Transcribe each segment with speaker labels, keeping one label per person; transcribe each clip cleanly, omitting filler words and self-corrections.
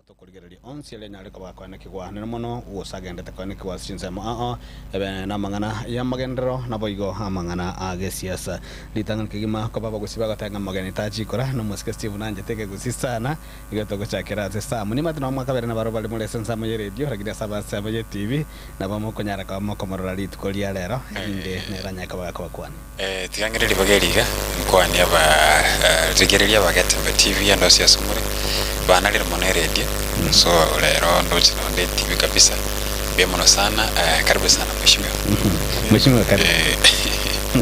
Speaker 1: Tokorigereria onsi aria anyare koba akoenekigwa nere mono, gose agenderete koenekigwa ase chinsemo ao, ebe namang'ana y'amagenderero, naboigo amang'ana a gesiasa. Ritang'ani kegima koba abagusii bagoteba ng'a mogeni tachikora, na omosike Steve nanchete ekegusii sana, igo togochakera ase Sam. Nimanyete nabo mwakabere nabarabwo bare more ase ensemo y'eredio, lakini ase ensemo ye TV nabo mokonyara koba mokomorora rituko ria rero, erinde nere anyare koba gakobakwania.
Speaker 2: Tiga ng'ire ribaga eri iga, nkwanie abarigereria ba Getembe TV ande onsi ase more, banarire mono eredio, so rero ndoche nonde etibi kabisa, mbuya mono sana, karibu sana mheshimiwa.
Speaker 1: Mheshimiwa karibu.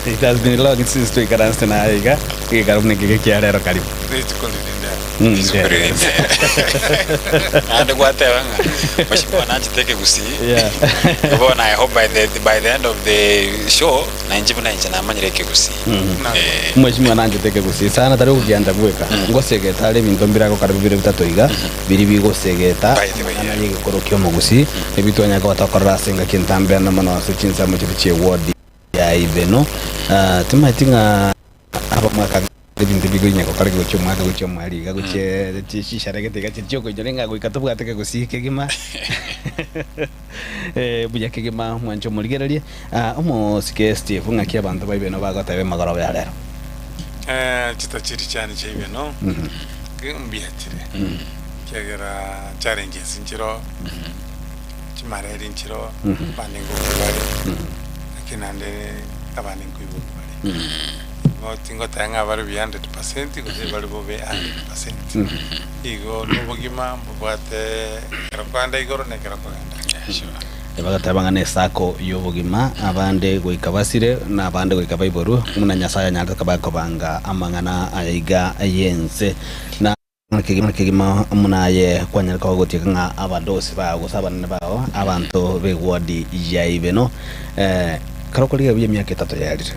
Speaker 1: It has been long since twaikaransete naye iga, egekaro buna ekio kia rero karibu.
Speaker 3: Rituko riri ndero.
Speaker 2: Rituko riri ndero. Naende gwateba ng'a mheshimiwa nanchete ekegusii,
Speaker 1: Yeah.
Speaker 2: bono I hope by the, by the end of the show, Na inche buna inche namanyire ekegusii. Eh.
Speaker 1: Mheshimiwa nanchete ekegusii sana tari ogokiancha bweka ngosegeta are ebinto mbire agokora bibere bitato iga biri bigosegeta
Speaker 2: By the way,
Speaker 1: amang'ana
Speaker 2: yeah.
Speaker 1: yegekoro kiomogusii ebi twanyara koba tokorora ase engaki entambe ande mono ase chinsemo chiria chie ward ya Ibeno Ah, timaeti ng'a abamwaka Ebinto bigoinya gokora gochia omwaka gochia omoerio iga gochia chisharegete iga chiria chiokoinyora ng'a goika tobwate kegusii kegima Eh, buya kegima mwanche omorigererie. Ah, omosike Steve ng'aki abanto ba Ibeno bagoteba emagoroba ya rero?
Speaker 3: Eh, chitachiri chiane chia Ibeno mbuya chire ekiagera challenges nchiroo, chimareri nchiroo, abande ngokwa bare, lakini naende abande nkoiborwa bare. Igo tingoteba ng'a bare buya hundred percent gose bare bobe hundred percent. Igo nobogima mbobwate ekero kogenda igoro na ekero kogenda inse.
Speaker 1: Bagateba ng'a nesako y'obogima, abande goika basire, na abande goika baiborwe, buna Nyasae anyarete koba akobanga amang'ana aya iga y'ense. Na kegima kegima buna aye kwanyare koba gotieka ng'a abadosi bao gose abanene bao, abanto b'ewodi ya Ibeno, eh, kare okorigereria buya emiaka etato yaerire.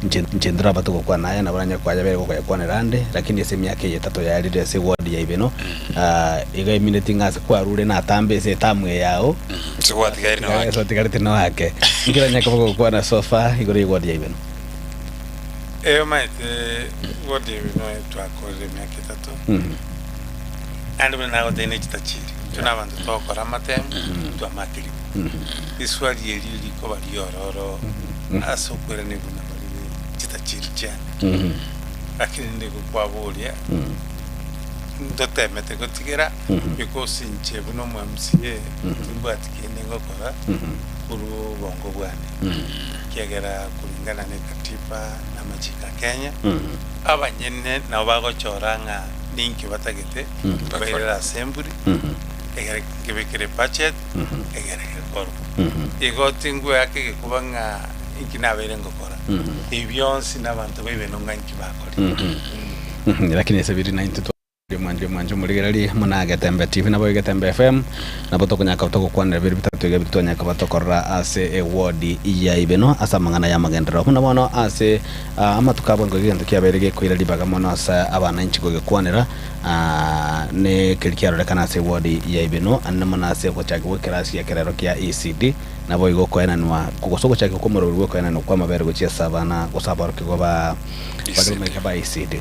Speaker 1: Inche inche ntorabate gokwana aya, nabo nanyare koyabera gokoyakwanera ande, lakini ase emiaka eye etato yaerire ase ewodi ya Ibeno, ah, iga emineti ng'a ase kwarure natambe ase etamu eye yao,
Speaker 2: Ase gwatigaire noake.
Speaker 1: ase otigarete noake. Inki oranyare koba gokwana so far igoro y'ewodi ya Ibeno?
Speaker 3: Ee, omanyete wodi eye noyo twakorire emiaka etato, naende buna nagotebia ne chitachiri, intwe na abanto togokora amatemu, twamakirigwe. Riswali erio rikoba riororo ase okweranigwa buna baria be chitachiri chiane. Lakini rende gokwaboria, ntotemete gotigera, because inche buna omo MCA, timbwati kende ngokora korwa obongo bwane. Ekiagera kulingana ne katiba na amachiko a Kenya, abanyene nabo bagochora ng'a ninki batagete bairere assembly, egere nkebekere ebudget, egere gekorwe. Igo tingweaka egekuba ng'a inki nabeire ngokora, ebi bionsi nabanto baibeno ng'a inki bakorire.
Speaker 1: Lakini ase biri naintwe Mwanche mwanche omorigererie buna Getembe TV naboigo Getembe FM nabo tokonyara koba togokwanera bire bitato iga biria twanyara koba tokorora ase ewodi ya Ibeno ase amang'ana y'amagenderero. Buna bono ase amatuko abwo nkoiga egento kiabeire gekoira ribaga mono ase abananchi kogekwanera ne keria kiarorekana ase ewodi ya Ibeno anene mono ase ogochakigwa gw'ekerasi gi'ekerero kia ECD naboigo okoenanwa gose ogochakigwa kw'omoroberi bw'okoenanwa kw'amabere gochia ase abana gose aborokigwa ba bare gomenka ba ECD.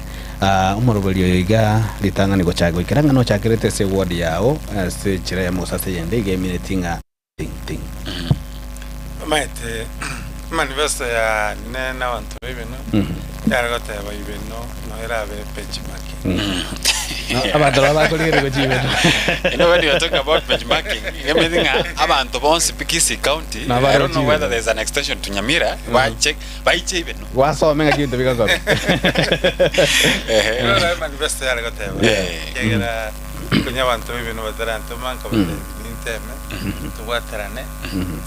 Speaker 1: Omoroberi oyo iga ritang'ani gochaka goikera ng'a nochakerete ase eward yao ase echira eyemo gose ase eyende iga emineti ng'a ting ting.
Speaker 3: Omanyete manifesto yane na abanto ba Ibeno yare goteba Ibeno no erabe benchmarking.
Speaker 1: Abanto nabo bakorigereria gochia Ibeno.
Speaker 2: You know when you are talking about benchmarking, emanyete ng'a abanto bonsi pi Kisii County,
Speaker 1: Nabo
Speaker 2: I don't know
Speaker 1: baroche
Speaker 2: whether
Speaker 1: Ibeno.
Speaker 2: there is an extension to Nyamira, bache baiche Ibeno.
Speaker 1: Gwasome ng'aki ebinto bigokorwa.
Speaker 2: Ehe.
Speaker 3: Ero naye manifesto yare goteba
Speaker 2: Eh.
Speaker 3: ekiagera konya abanto ba Ibeno batarantoma nkabatebia ninteme tobwaterane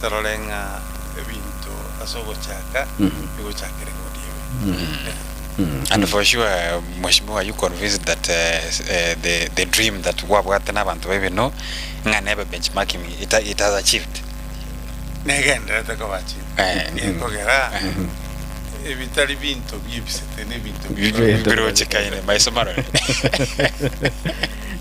Speaker 3: torore ng'a ebinto ase ogochaka bigochakera igoro riaino.
Speaker 2: And for sure mheshimiwa you convinced that eh, the, the dream that gwabwate na abanto ba Ibeno ng'a nebe benchmarking it, it has achieved.
Speaker 3: Negendererete koba achieved.
Speaker 2: Eh.
Speaker 3: Ekogera ebitari binto biebisete nebinto
Speaker 1: Binto
Speaker 2: Birochekaine maiso marore.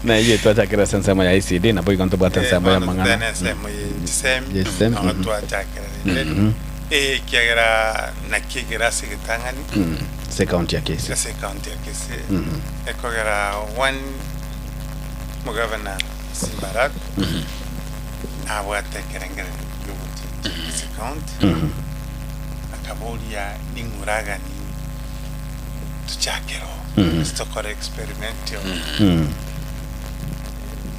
Speaker 1: Na eyio twachakera ase ensemo ya ECD nabo igo ntobwate ensemo ya amang'ana.
Speaker 3: Tene ensemo ye chisemi
Speaker 1: Ye chisemi,
Speaker 3: nogo
Speaker 1: mhm.
Speaker 3: twachakera rende eh, ekiagera naki ekere ase egetang'ani
Speaker 1: Mm. Ase ekaunti ya Kisii.
Speaker 3: ase ekaunti ya Kisii ekogera one. Omogavana Simba Arati nabwate ekerengererio ki'ogochenchia Kisii County, akaboria ning'o oraganie tochakere oo, gose tokore experiment oo.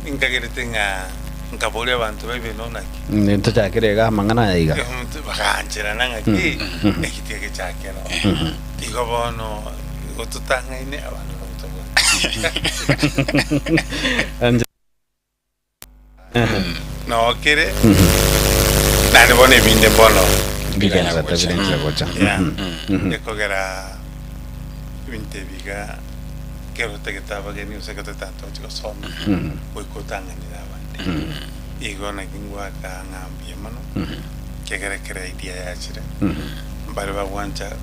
Speaker 3: Ninkagerete ng'a nkaboria abanto baibeno naki.
Speaker 1: Ntochakere iga amang'ana aya iga.
Speaker 3: Bagaancherana ng'a ki, eki tiga gechakere oo. Igo bono igo totang'aine abanto bagotobwata. Noo kere, naende bono ebinde mbono
Speaker 1: Bigenderete birenchire gocha.
Speaker 3: Yeah. Ekogera ebinto ebi iga ekero otagete abageni gose ekero otagete abanto bache gosoma, goika otang'anere abande. Igo naki ngoaka ng'a mbuya mono, ekiagera ekero idea yachire, mbare bagwancha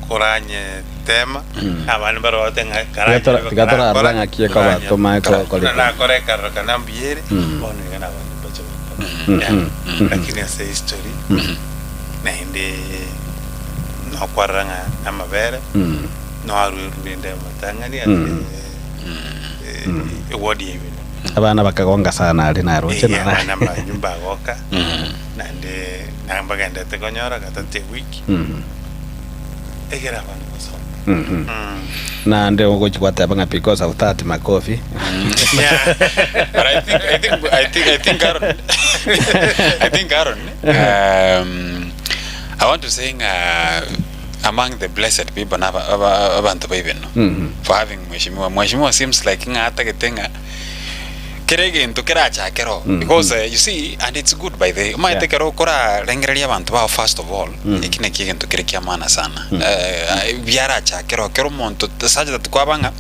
Speaker 3: koranyetema, na abande mbare bagoteba ng'a
Speaker 1: Tiga tora- tiga torarora ng'aki ekobatoma ekokoreka.
Speaker 3: Nakora ekarorokana mbuya ere, bono iga nabande mbache gokora. Yeah. Lakini ase history, naende nokwarora ng'a namabere, noarwerwe rende amatang'ani ase eward ya Ibeno.
Speaker 1: Abana bakagonga sana aria naroche
Speaker 3: Eh,
Speaker 1: na
Speaker 3: abana mbanyu mbagoka, naende nambagendete konyora gatato ewiki, egere abana basome.
Speaker 1: Naende ogochi gwateba ng'a because of that makofi.
Speaker 3: Yeah.
Speaker 2: But I think I think I think I think Aaron I think Aaron I want to say ng'a among the blessed people na aba- aba- abanto ba Ibeno for having mheshimiwa. Mheshimiwa seems like ng'a atagete ng'a kera egento kerachake roho because you see and it's good by the way omanyete
Speaker 1: Yeah.
Speaker 2: ekero okorarengereria abanto bao first of all eki naki egento kere kia maana sana biarachake roho kera omonto such that kwaba ng'a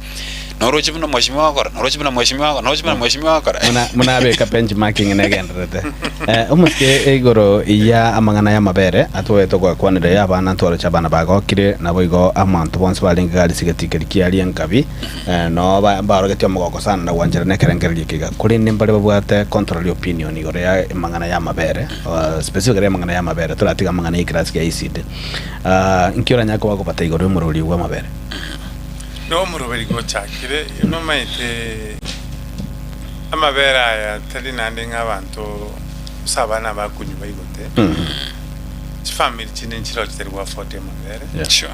Speaker 2: noroche buna mheshimiwa agokora noroche buna mheshimiwa agokora noroche buna mheshimiwa agokora
Speaker 1: Muna muna abeka benchmarking negendererete. Eh, omosike igoro ya amang'ana y'amabere atwete gwakwanire ya abana ntwaroche abana bagokire naboigo amanto bonsi barenge gari sigeti keri kiaria enkabi eh, no ba- mbarogetie omogoko sana na gwancherana ekerengererio eke iga korende mbare babwate contrary opinion igoro ya amang'ana y'amabere uh, specifically amang'ana y'amabere toratiga amang'ana y'ekerasi kia ECD. Ah, nki oranyare koba gobata igoro y'omorori bw'amabere?
Speaker 3: Nomoroberi gochakire, nomaete amabere aya tari naende ng'a abanto gose abana bakonywa baigote. Chifamiri chinde nchireo chitari go afford amabere,
Speaker 1: Yeah.
Speaker 2: Sure.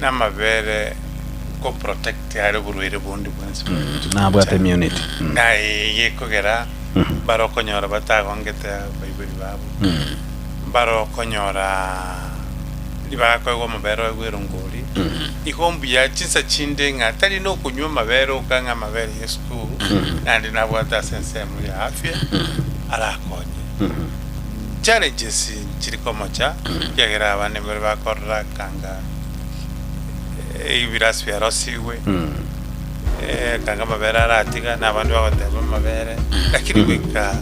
Speaker 3: na amabere ko protect are oborwaire bonde bwensi
Speaker 1: Nabwate immunity.
Speaker 3: Na eye ekogera mbare okonyora batagongete abaibori babo, mbare okonyora ribaga koegwa amabere oegwe erongori, igo mbuya chinsa chinde ng'a tari nokonywa amabere oka ng'a amabere ya esukuru, naende nabwate ase ensemo ya afya arakonye. Challenges nchiri komocha, ekiagera abande mbare bakorora kanga ebirasi biarosigwe, kanga amabere aratiga, na abande bagoteba amabere, lakini goika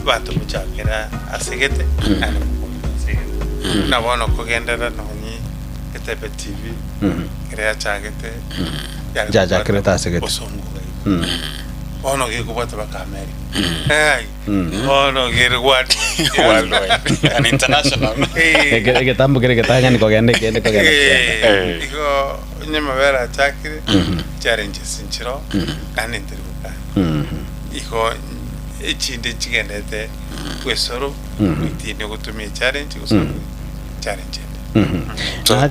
Speaker 3: abanto mochakera ase gete naende mokomenya ase gete. Buna bono kogenderera nonye Etebe TV ekero yachagete yare
Speaker 1: Nchachakerete
Speaker 3: kobwata
Speaker 1: ase gete.
Speaker 3: bosongo iga. Bono gekobwata baka America. Ai, bono gere gwati.
Speaker 2: Worldwide and international.
Speaker 1: Egetambo kere getang'ani kogenda ekende kogenda kegenda.
Speaker 3: Igo onye amabere achakire challenges nchiro naende ntari gokana. Igo echinde nchigendete bwesoro goitini ogotumia echallenge gose challenge ende.
Speaker 1: Na-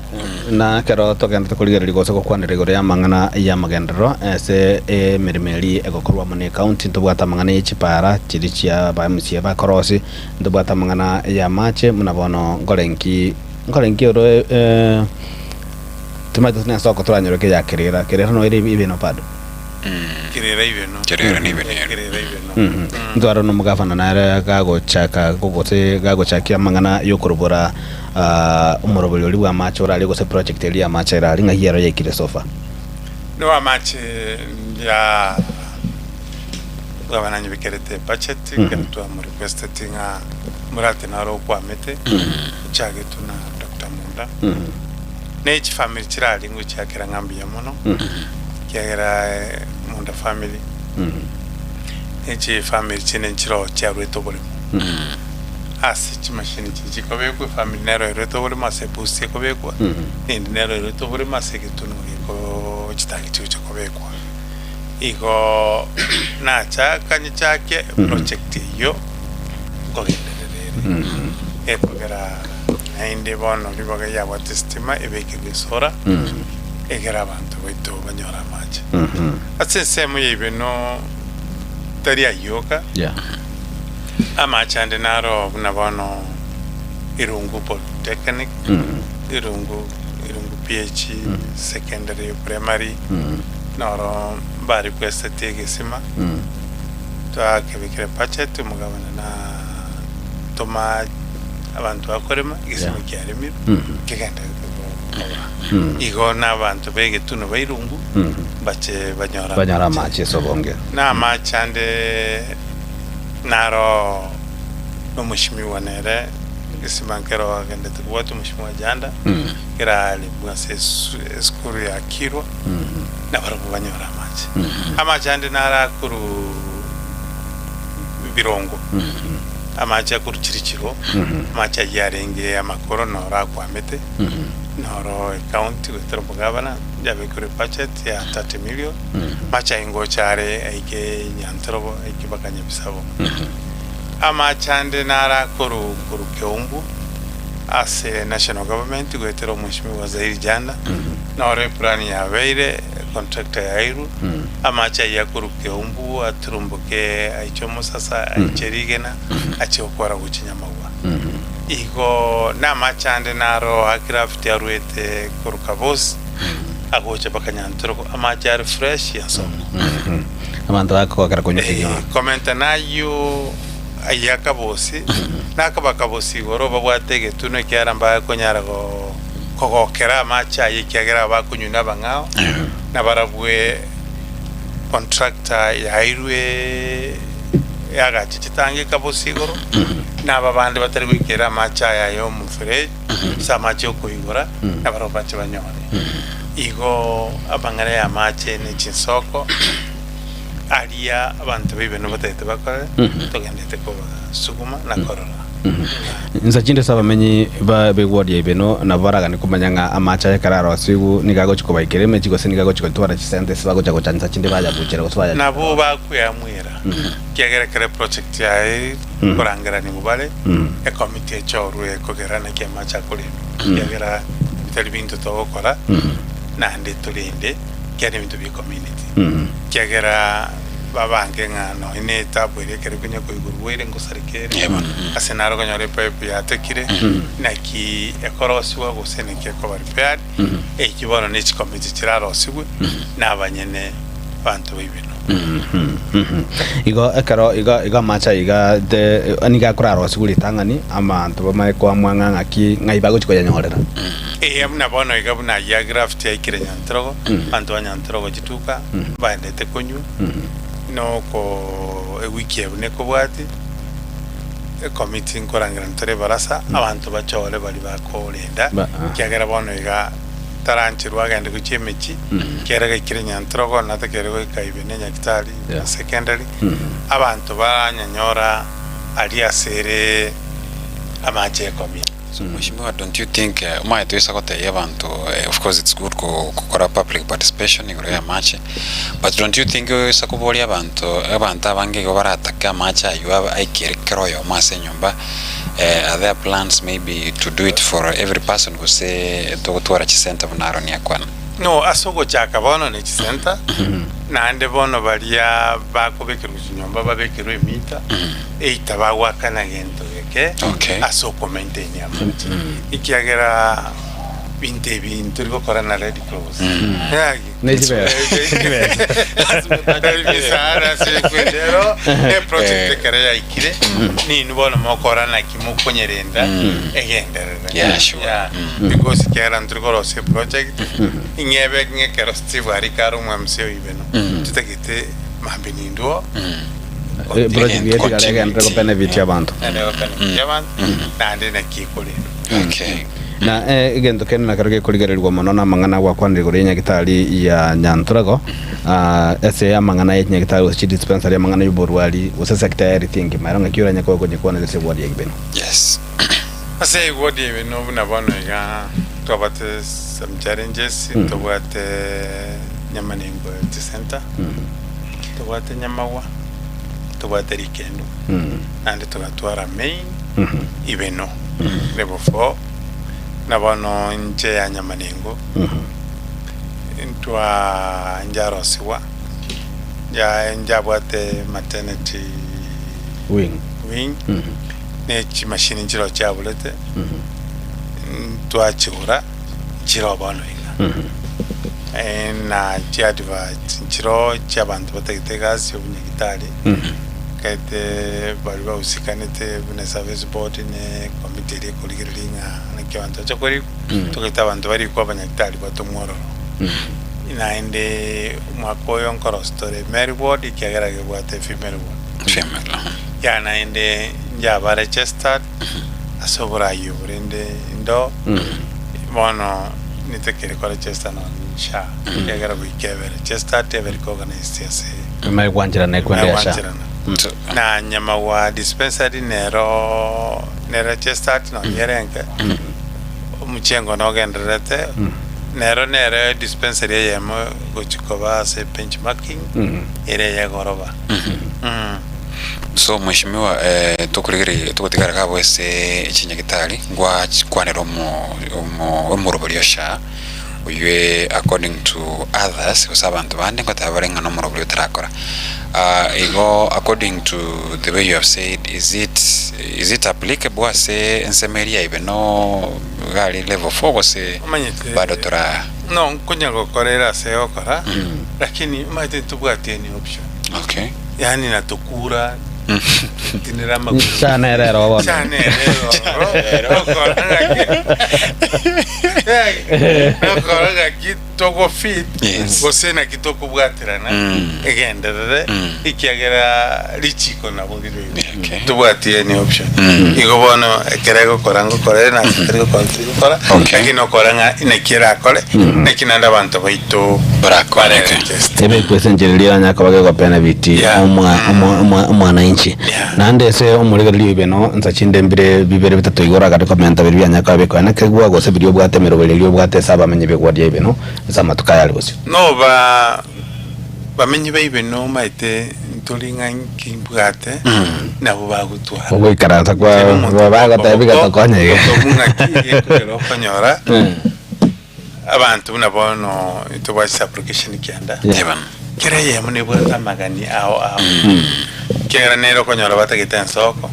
Speaker 1: na ekero togenderete korigereria gose gokwanera igoro y'amang'ana y'amagenderero ase emeremo eria egokorwa amo na ecounty ntobwate amang'ana ye chipara chiria chia ba MCA bakorosi ntobwate amang'ana y'amache buna bono nkore nki nkore nki oro timanyete nensoko toranyore ke ya kerera kerera noyo ere ibeno bado.
Speaker 3: Kerera ibeno.
Speaker 2: Kerera nibeno ere.
Speaker 3: Kerera ibeno.
Speaker 1: Ntware nomogavana nere gagochaka gose gagochakia amang'ana yokorobora omorobori oria bw'amache orare gose project eria y'amache erare ng'ai ero yaikire so far?
Speaker 3: Nigo amache ya gavana anyebekerete ebudget ekero twamorequesteti ng'a omorati naro okwamete ochagetwe na Doctor Munda. Ne chifamiri chirari ngochiakera ng'a mbuya mono ekiagera Munda family ne chifamiri chinde nchiroo chiarwete oboremo ase chimashini chiria chikobekwa efamiri nero erwete oboremo ase eboost ekobekwa nende nero erwete oboremo ase egetunwa geko chitangi chigocha kobekwa. Igo nachaka nyechakie eproject eyio nkogenderera ere. Ekogera naende bono ribaga yabwate estima ebekerwe esolar egere abanto baito banyore amache. Ase ensemo ya ibeno tari ayio oka, amache ande naro buna bono Irungu Polytechnic, Irungu Irungu PH Secondary Primary, noro mbarequesteti egesima, twakebekire budget omogabana na toma abanto bakorema egesima kiaremirwe kegenderete koba. Igo na abanto b'egetuno ba Irungu mbache banyore
Speaker 1: Banyore amache ase obonge.
Speaker 3: Na amache ande naro nomoshimiwa nere egesima nkero agendete kobwata omoshimiwa Janda keraremwe ase esukuru ya Kirwa nabarabwo banyore amache. Amache ande naro akorwa birongo, amache akorwa chirichiro, amache ayio arenge amakoro noro akwamete, noro ecounty goetera omogabana yabekirwe ebudget ya 30 million, amache ayio ngocha are aike Nyantorobo aike mpaka Nyabisabo. Amache ande naro akorwa korwa Keumbu ase national government goetera omweshimiwa Zairi Janda, noro eplan yabeire, econtractor yairwe, amache ayio akorwa Keumbu aturumboke aiche omosasa, aiche rigena, ache gokora gochia Nyamagwa. Igo namache ande naro Akraft arwete korwa Kabosi agocha mpaka Nyantoroko, amache are fresh ya nsoko.
Speaker 1: Abanto bakogokera konywa kegima.
Speaker 3: Komenta nayio ayio akabosi, nakaba akabosi igoro babwate egetunwa ekiagera mbakonyara kogokera amache aye ekiagera abakonywa nabang'ao, nabarabwe contractor yairwe yagacha chitangi ekabosi igoro, na aba bande batari goikera amache aya ya omofereji, ase amache okoigora, nabarabwo bache banyore. Igo amang'ana y'amache ne chinsoko aria abanto b'ebibe batagete bakore, togenderete kobasuguma na korora ng'a.
Speaker 1: Insa chinde ase abamenyi ba b'egwori ya Ibeno nabo baraganie komanya ng'a amache aya ekero arosigwe nigo agochia kobaikera emechie gose nigo agochia gotwara chisente ase bagocha gocha insa chinde bayabuchera gose bayachia
Speaker 3: Nabo bakweamwera, ekiagera ekero eproject yaye korangeranigwa bare, ekomiti echorwe ekogera naki amache akorendwa, ekiagera bitari binto togokora naende torende, ekiagera nebinto bie community. Ekiagera babange ng'a nonya ne etabu eria ekero konya koigorwa ere ngosareka ere, ase naro okonyora epipe yatekire, naki ekorosiwa gose naki ekoba repaired, ekio bono ne chikomiti chirarosigwe na abanyene abanto ba Ibeno.
Speaker 1: Igo ekero igo igo amache aya iga the nigo akorarosigwe ritang'ani, abanto bamanye koamua ng'a ng'aki ng'ai bagochia koyanyorera.
Speaker 3: Eeh buna bono iga buna ayio a graft yaikire Nyantrogo, abanto ba Nyantrogo chituka baendete konywa, noko ewiki eye buna ekobwati, ekomiti nkorangerania tore ebarasa, abanto bachore baria bakorenda,
Speaker 1: Ba- ah.
Speaker 3: ekiagera bono iga tarancherwa agende gochia emechie, ekiagera gaikire Nyantrogo natakeire goika Ibena Nyagetari,
Speaker 1: Yeah.
Speaker 3: Secondary, abanto baranyanyora aria ase ere amache ekomia.
Speaker 2: So mheshimiwa don't you think omanyete toisa gotebia abanto of course it's good gokora public participation igoro ya amache but don't you think oisa koboria abanto abanto abange igo baratake amache aywo abe aikere kera oyomo ase enyomba are there plans maybe to do it for every person gose togotwara chisenta buna Aaron akwana?
Speaker 3: No, ase ogochaka bono ne chisenta, naende bono baria bakobekerwa chinyomba babekerwe emita, eita bagoakana gento geke
Speaker 2: Okay.
Speaker 3: ase okomaintain amache. Ekiagera binto ebi ntori gokora na Red Cross. Yagi.
Speaker 1: Ne chibesa.
Speaker 3: Emisara ase ekwendero, ne project ekero yaikire, ninwe bono mokora naki mokonyerenda egenderere.
Speaker 2: Yeah, sure.
Speaker 3: Yeah, because ekiagera ntori korosia eproject, ing'ebe ng'a ekero Steve arike are omo MC oibeno, totagete mambia nindwo
Speaker 1: Project yetigare egenderere go benefit abanto.
Speaker 3: naende go benefit abanto, naende naki ekorendwa.
Speaker 2: Okay.
Speaker 1: Na egento kende nakero gekorigererigwa mono namang'ana agwakwanire igoro y'enyagitari ya Nyantorago, ase amang'ana ye chinyagitari gose chidispensary amang'ana y'oborwari gose sector ya health engima ero ng'aki oranye koba okonyekwanera ase eward ya Ibeno.
Speaker 2: Yes.
Speaker 3: Ase eward ya Ibeno buna bono iga twabate some challenges, ntobwate Nyamanengo Health Centre. Tobwate Nyamagwa, tobwate Rikendu, naende togatwara Main, Ibeno, level 4, na bono inche ya Nyamanengo, ntwa njarosigwa, nja njabwate maternity
Speaker 1: Wing.
Speaker 3: wing, ne chimashini nchiroo chiaburete, ntwachigora nchiroo bono iga. Na chiadvert nchiroo chiabanto batagete egasi ya obunyagitari, kaete baria bahusikanete buna service board ne committee eria ekorigereria ng'a naki abanto bacha korikwa, togaita abanto barikwe abanyagitari batomwe ororo. Naende omwaka oyo nkorosia tore male ward ekiagera gebwate female ward.
Speaker 2: Female, aha.
Speaker 3: Ya naende njaba registered ase oboraai obo rende ndo bono nitakere ko register nonye SHA ekiagera goika ebe registered ebe recognized ase
Speaker 1: Emere gwancherana ekwende ya SHA.
Speaker 3: gwancherana. Na Nyamagwa dispensary nero ne registered nonye ere enke omochengo nogendererete nero nere dispensary eyemo gochi koba ase benchmarking ere eyegoroba.
Speaker 2: So mheshimiwa eh, tokorigereria togotigara iga abwo ase chinyagitari ngwakwanera omo omo omorobori o SHA oywe according to others gose abanto bande ngoteba bare ng'a nomorobori otarakora. Igo according to the way you have said is it is it applicable ase ensemo eria ibe no iga aria level four gose
Speaker 3: Omanyete
Speaker 2: bado tora
Speaker 3: no nkonya gokora ere ase egokora lakini omanyete ntobwati any option.
Speaker 2: Okay.
Speaker 3: Yaani natokura totinere amagoro.
Speaker 1: Chana ere ero bono.
Speaker 3: Chana ere ero okora ng'aki okora ng'aki togo fit
Speaker 2: Yes.
Speaker 3: gose naki tokobwaterana egenderere ekiagera richiko nabo rire igo.
Speaker 2: Okay.
Speaker 3: Tobwati any option. Igo bono ekero egokora ngokora ere nase tari gokora tari gokora
Speaker 2: Okay.
Speaker 3: lakini okora ng'a naki erakore naki naende abanto baito
Speaker 2: Barakoreke.
Speaker 3: bareregister.
Speaker 1: Ebekwe ase enchera eria yanya koba gegopeana biti
Speaker 3: Yeah.
Speaker 1: omwa- omwa- omwa- omwananchi.
Speaker 3: Yeah.
Speaker 1: Naende ase omorigererio oibe no nsa chinde mbire bibere bitato igoro agare komenta biria bianya koba bikoena kegwa gose biria obwate emeroberi eria obwate ase abamenyi b'egwadi yaibe no ase amatuko aya are bosio.
Speaker 3: Noba bamenyi baibe nomaete ntori ng'a nki mbwate nabo bagotwara.
Speaker 1: Ogoikaransa kwa bagotebia gatokonye iga.
Speaker 3: Ng'aki gekogera okonyora Abanto buna bono tobwate supplication kianda,
Speaker 1: Yeah.
Speaker 2: Eban.
Speaker 3: kera eyemo nebwate amagani ao ao. Ekiagera nere okonyora batagete ensoko,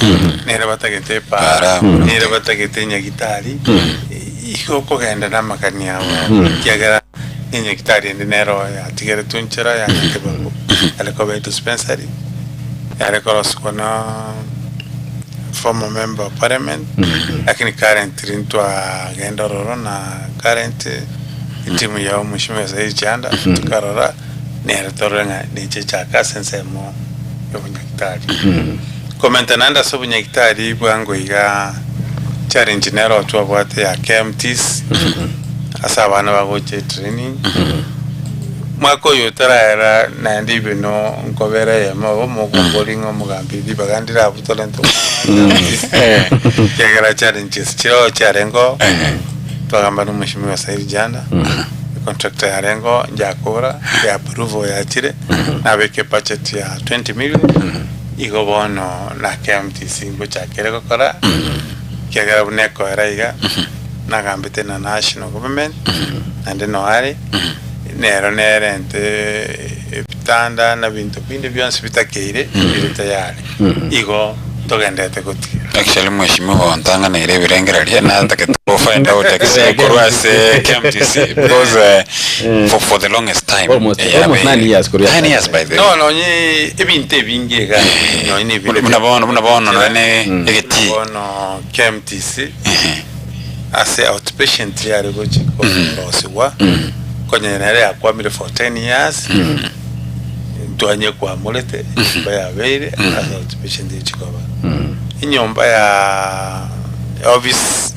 Speaker 3: nere batagete epara,
Speaker 2: Para.
Speaker 3: nere batagete enyagitari, igo okogenda na amagani ao ao. Ekiagera enyagitari ende nero yatigeretwe nchera ya Nyakebago, yare koba edispensary, yare korosigwa na former member of parliament, lakini currently ntwagenda ororo na current etimu ya omweshimiwa Said Chanda tokarora nere torore ng'a ninche chaka ase ensemo ya obonyagitari. Komenta naende ase obonyagitari bwango iga challenge nero twabwate ya KMTC ase abana bagocha etraining Mwaka oyo otaraera naende ibe no nkobera eyemo obo mokombori ng'a omogambi ribaga ndire abwo torente ekiagera challenges chiroo chiarengeo twagamba na omweshimiwa Said Janda econtractor yarengeo njakora ya approval yachire nabeka ebudget ya 20 million igo bono na KMTC ngochakere gokora ekiagera buna ekoera iga nagambete na national government naende noare Nero nerente ebitanda na ebinto binde bionsi bitakeire bire tayari. Igo togenderete gotiga.
Speaker 2: Actually mheshimiwa ontang'aneire ebirengererio natagete go find out ex- korwa ase KMTC because for the longest time
Speaker 1: Almost- almost 9 years korwa
Speaker 2: 9 years by the way
Speaker 3: No, nonye ebinto ebinge iga nonye na ebinto
Speaker 2: Buna bono buna bono nonye ne egetii
Speaker 3: Bono KMTC Ase outpatient yare gochi korosigwa konya nere yakwamire for 10 years twanyekwamorete enyomba yabeire ase outpatient echi koba enyomba ya office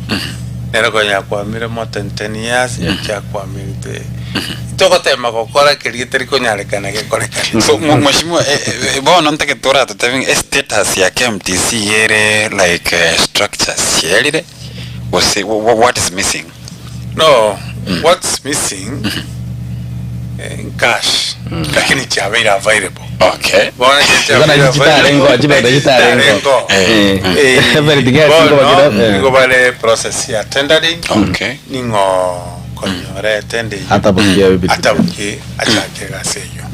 Speaker 3: nere konya yakwamire more than 10 years chiakwamirete togotema gokora keria getari konyarekana gekorekane.
Speaker 2: So mheshimiwa bono ntagete oratotebi ng'a estatus ya KMTC iga ere like structures chiarire Gose what is missing?
Speaker 3: No, what's missing? Cash lakini chiabeire available.
Speaker 2: Okay.
Speaker 3: Bono
Speaker 1: Igo nachi chitarengo, chibesa chitarengo.
Speaker 2: Eh.
Speaker 1: Every ticket
Speaker 3: Bono
Speaker 1: nigo bakira, eh.
Speaker 3: nigo bare process ya tendering
Speaker 2: Okay.
Speaker 3: ning'o konyora etender eyio
Speaker 1: Atabukie ebinto.
Speaker 3: atabukie achake egasi eyio.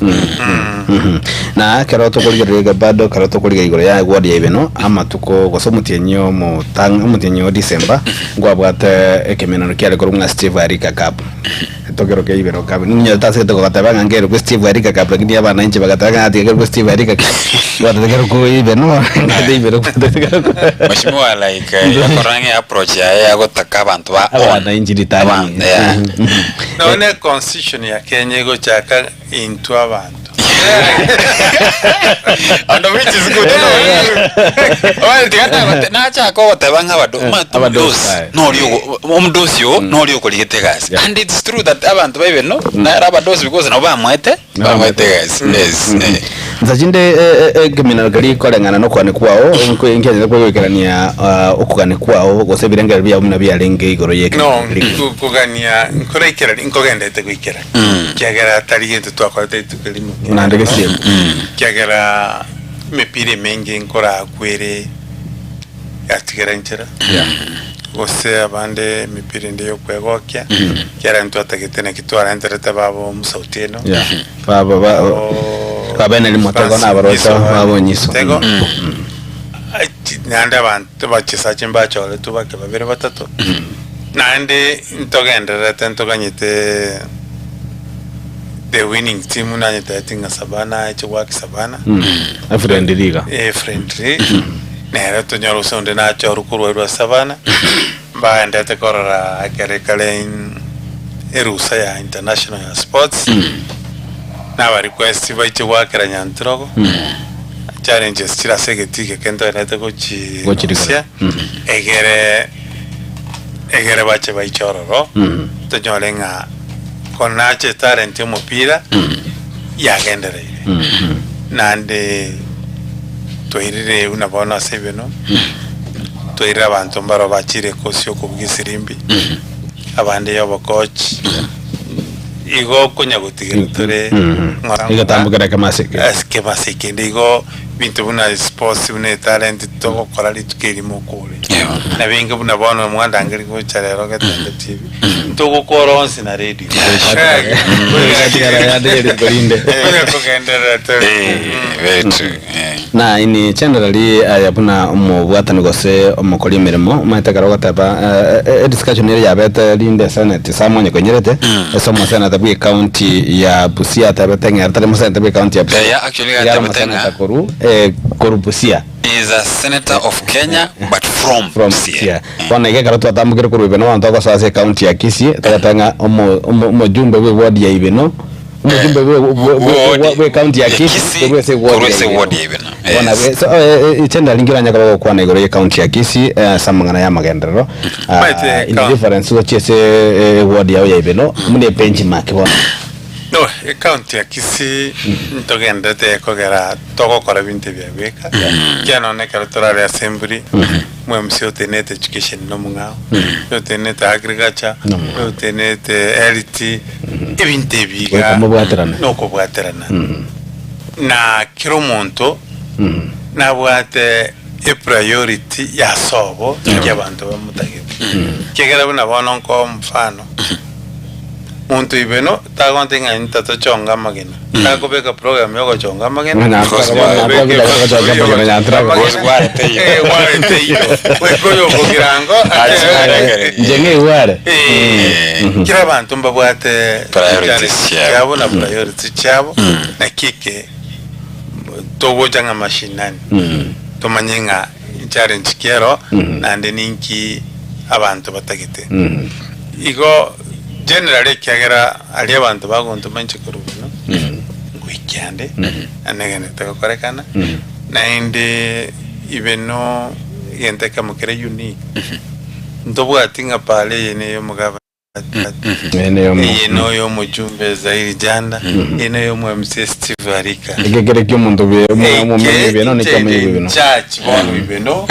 Speaker 1: Na ekero tokorigereria iga bado ekero tokorigereria igoro ya ward ya Ibeno amatuko gose omotienyi omotang omotienyi o December nkwabwate ekemenano kiare korwa ng'a Steve Arika Cup. Tokero kia Ibeno Cup ninyete ase goteba ng'a nkerokwe Steve Arika Cup lakini abananchi bagateba ng'a tiga kerokwe Steve Arika Cup gwatete kerokwe Ibeno ngate Ibeno gwatete kerokwe
Speaker 2: Mheshimiwa like yakora ng'a approach yaye yagotaka abanto ba own.
Speaker 1: Abananchi ritang'ani.
Speaker 2: Aban- yeah.
Speaker 3: Nonye constitution ya Kenya egochaka Intwe abanto.
Speaker 2: And which is good. Well, tiga nagote- nachaka ogoteba ng'a abado- ma-
Speaker 1: abadosi
Speaker 2: omudosi,
Speaker 1: aye.
Speaker 2: nori ogo- omudosi oo nori okorigete egasi
Speaker 1: Yeah.
Speaker 2: and it's true that abanto ba Ibeno nere abadosi because nabo bamwete bamwete egasi yes eh.
Speaker 1: Nsa chinde ekeminano keria koreng'ana nokogania kwao nkianyete kogoikerania okogania kwao gose ebirengererio biao buna biarenge igoro
Speaker 3: No,
Speaker 1: y'ekeminano keria.
Speaker 3: kogania nkoraikera nkogendete goikera Ekiagera tari gento twakorete rituko erimo
Speaker 1: Naende gesieri.
Speaker 3: Ekiagera emepira emenge nkorakwa ere yatigera inchera, gose abande emepira ende yokwegokia, ekiagera ntwatagete naki twarenterete baba omosauti eno.
Speaker 1: Yeah. Baba ba baba Eneri Motego na abarocha baba Onyiso.
Speaker 3: Motego. Achi, naende abanto abachesachi mbachoretwe bake babere batato, naende ntogendererete ntoganyete the winning team nanyetebeti ng'a Savana ache goaka Savana
Speaker 1: Efriendly iga.
Speaker 3: eh, friendly nere tonyore gose onde nachorwe korwa erwa Savana mbaendete korora ekero ekare in- erusa ya international ya sports naba request baiche goakera Nyantirogo challenges chire ase egetii geke ntoendete gochi
Speaker 1: Gochirigora.
Speaker 3: rosia egere egere bache baiche ororo tonyore ng'a konache etalent y'omopira yagendereire naende twairire buna bono ase ebino twairire abanto mbaro bachire ekosi y'okobugia esirimbi abande y'obokoch igo okonya gotigera tore ng'ora ng'ora
Speaker 1: Egetambokera ekemase eke.
Speaker 3: ase ekemase kende igo Ebinto buna sports buna etalent togokora rituko erimo okore. Na binge buna bono mwandangeria gocha rero Getembe TV. Ntogokora onsi na radio.
Speaker 1: Tigara yande rituko rinde.
Speaker 3: Onya kogenderera tore.
Speaker 2: Very true. Eh.
Speaker 1: Na ini generally aya buna omobwatani gose omokori emeremo omanyete ekero ogoteba eh, eh, ediscussion ere yabete rinde senate samwanya konyerete ase omoseneta bwe county ya Busia atebete ng'a ere tari moseneta bwe county ya Busia
Speaker 2: Yeah, actually
Speaker 1: Iga are
Speaker 2: atebete
Speaker 1: omoseneta
Speaker 2: ng'a-
Speaker 1: korwa eh, korwa Busia
Speaker 2: He is a senator of Kenya but from,
Speaker 1: from
Speaker 2: Busia.
Speaker 1: Busia bono iga ekero twatambokire korwa Ibeno bono togosoa ase ecounty ya Kisii togoteba ng'a omo- omo- omojumbe bwe ward ya Ibeno omojumbe bwe- bwe- bwe- bwe- bwe county ya
Speaker 2: Ya
Speaker 1: Kisii
Speaker 2: Kisii,
Speaker 1: korwa ase ward
Speaker 2: korwa
Speaker 1: ya
Speaker 2: ase
Speaker 1: Ibeno.
Speaker 2: ward ya Ibeno.
Speaker 1: Bono
Speaker 2: Yes.
Speaker 1: abwo- so, eh, eh, inche nari nkiranya koba gokwana igoro ye county ya Kisii eh, ase amang'ana ya amagenderero Ah,
Speaker 3: Maete
Speaker 1: in
Speaker 3: ka-
Speaker 1: difference gochia ase eh, ward yao ya Ibeno buna ebenchmark bono
Speaker 3: No, ecounty ya Kisii ntogenderete ekogera togokora ebinto ebia bweka ekiagera nonye ekero torare assembly omwMCA otenenete education nomong'ao, otenenete agriculture, otenenete health, ebinto ebi iga
Speaker 1: Goika mobwaterane.
Speaker 3: nokobwaterana na kera omonto nabwate epriority ya sobo inki abanto bamotagete ekiagera buna bono nkoa omofano Monto ibeno tagonte ng'a intatochonga amagena, takobeka program yogochonga amagena,
Speaker 1: Ng'a
Speaker 2: Because
Speaker 1: nataka-
Speaker 2: bwa-
Speaker 1: nataka kuchonga amagena nyantrago.
Speaker 2: Because bwarete iyo.
Speaker 3: Eh, gwarete iyo. Goika oyokogirango
Speaker 2: Ache-
Speaker 1: Inche ng'igware.
Speaker 3: Eh, kera abanto mbabwate
Speaker 2: Priorities chiabo.
Speaker 3: chiabo na priorities chiabo naki eke togocha ng'a mashinani tomanye ng'a challenge ki ero naende ninki abanto batagete Igo generally ekiagera aria abanto bagontoma inche korwa buna ngoikia ande na negenete gokorekana naende ibe no egento ekemo kere unique ntobwati ng'a pare eye ne eyomogabana
Speaker 1: Eye neyomo-
Speaker 3: eye noyo omojumbe Zairi Janda eye noyo omo MCA Steve Arika
Speaker 1: Eke kere kia omonto bwe- omo- omomenyi bw'ebino na ekiamonyi bw'ebino.
Speaker 3: church bono ibeno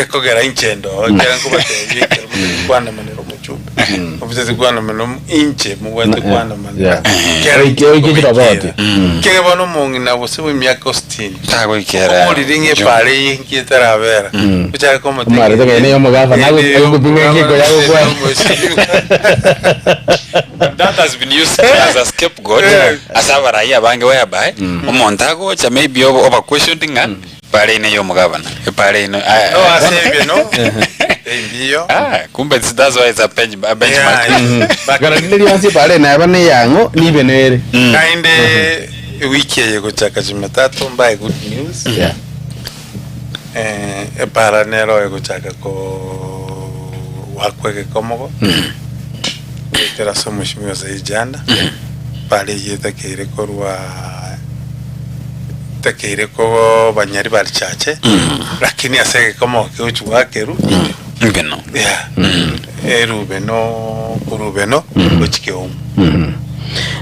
Speaker 3: ekogera inche ndo ekero nkobatebia ekero mokwana maneno omochie. omochumbe obisete kwandamana omo- inche mobwate
Speaker 1: Na-
Speaker 3: kwandamana
Speaker 1: yeah.
Speaker 3: Kera
Speaker 1: Oike- oike chiroboti.
Speaker 3: goikera. Kere bono omong'ina gose bwa emiaka sitini
Speaker 2: Tagoikera.
Speaker 3: oborire ng'a epara eye nki etarabera ochake komotebia
Speaker 1: Omwarete ng'a ene y'omogavana,
Speaker 3: Ene
Speaker 1: agopima engiko
Speaker 3: y'omogavana,
Speaker 1: yagokwana.
Speaker 3: ene y'omosibwa.
Speaker 2: That has been used as a scapegoat
Speaker 3: Yeah.
Speaker 2: ase abarai abange whereby omonto agocha maybe oba oba questioned ng'a epara eye ney'omogavana epara eye no ah,
Speaker 3: No ase ebio no embiyo
Speaker 2: ah, kumbe it's- that's why it's a bench, a benchmark.
Speaker 3: Yeah, but
Speaker 1: Ekero rinde rionsi epara eye neba neyang'o nibe nere.
Speaker 3: Naende ewiki eye gochaka Jumatatu mbae good news.
Speaker 1: Yeah.
Speaker 3: Eh, epara nero egochaka ko goakwa egekomogo goetera ase omoshimiwa Said Janda epara eyio etakeire korwa etakeire koba Nyaribari Chache lakini ase egekomogo kegochi goakerwa
Speaker 2: Ngeno.
Speaker 3: yeah, erubeno korubeno gochi Keumu.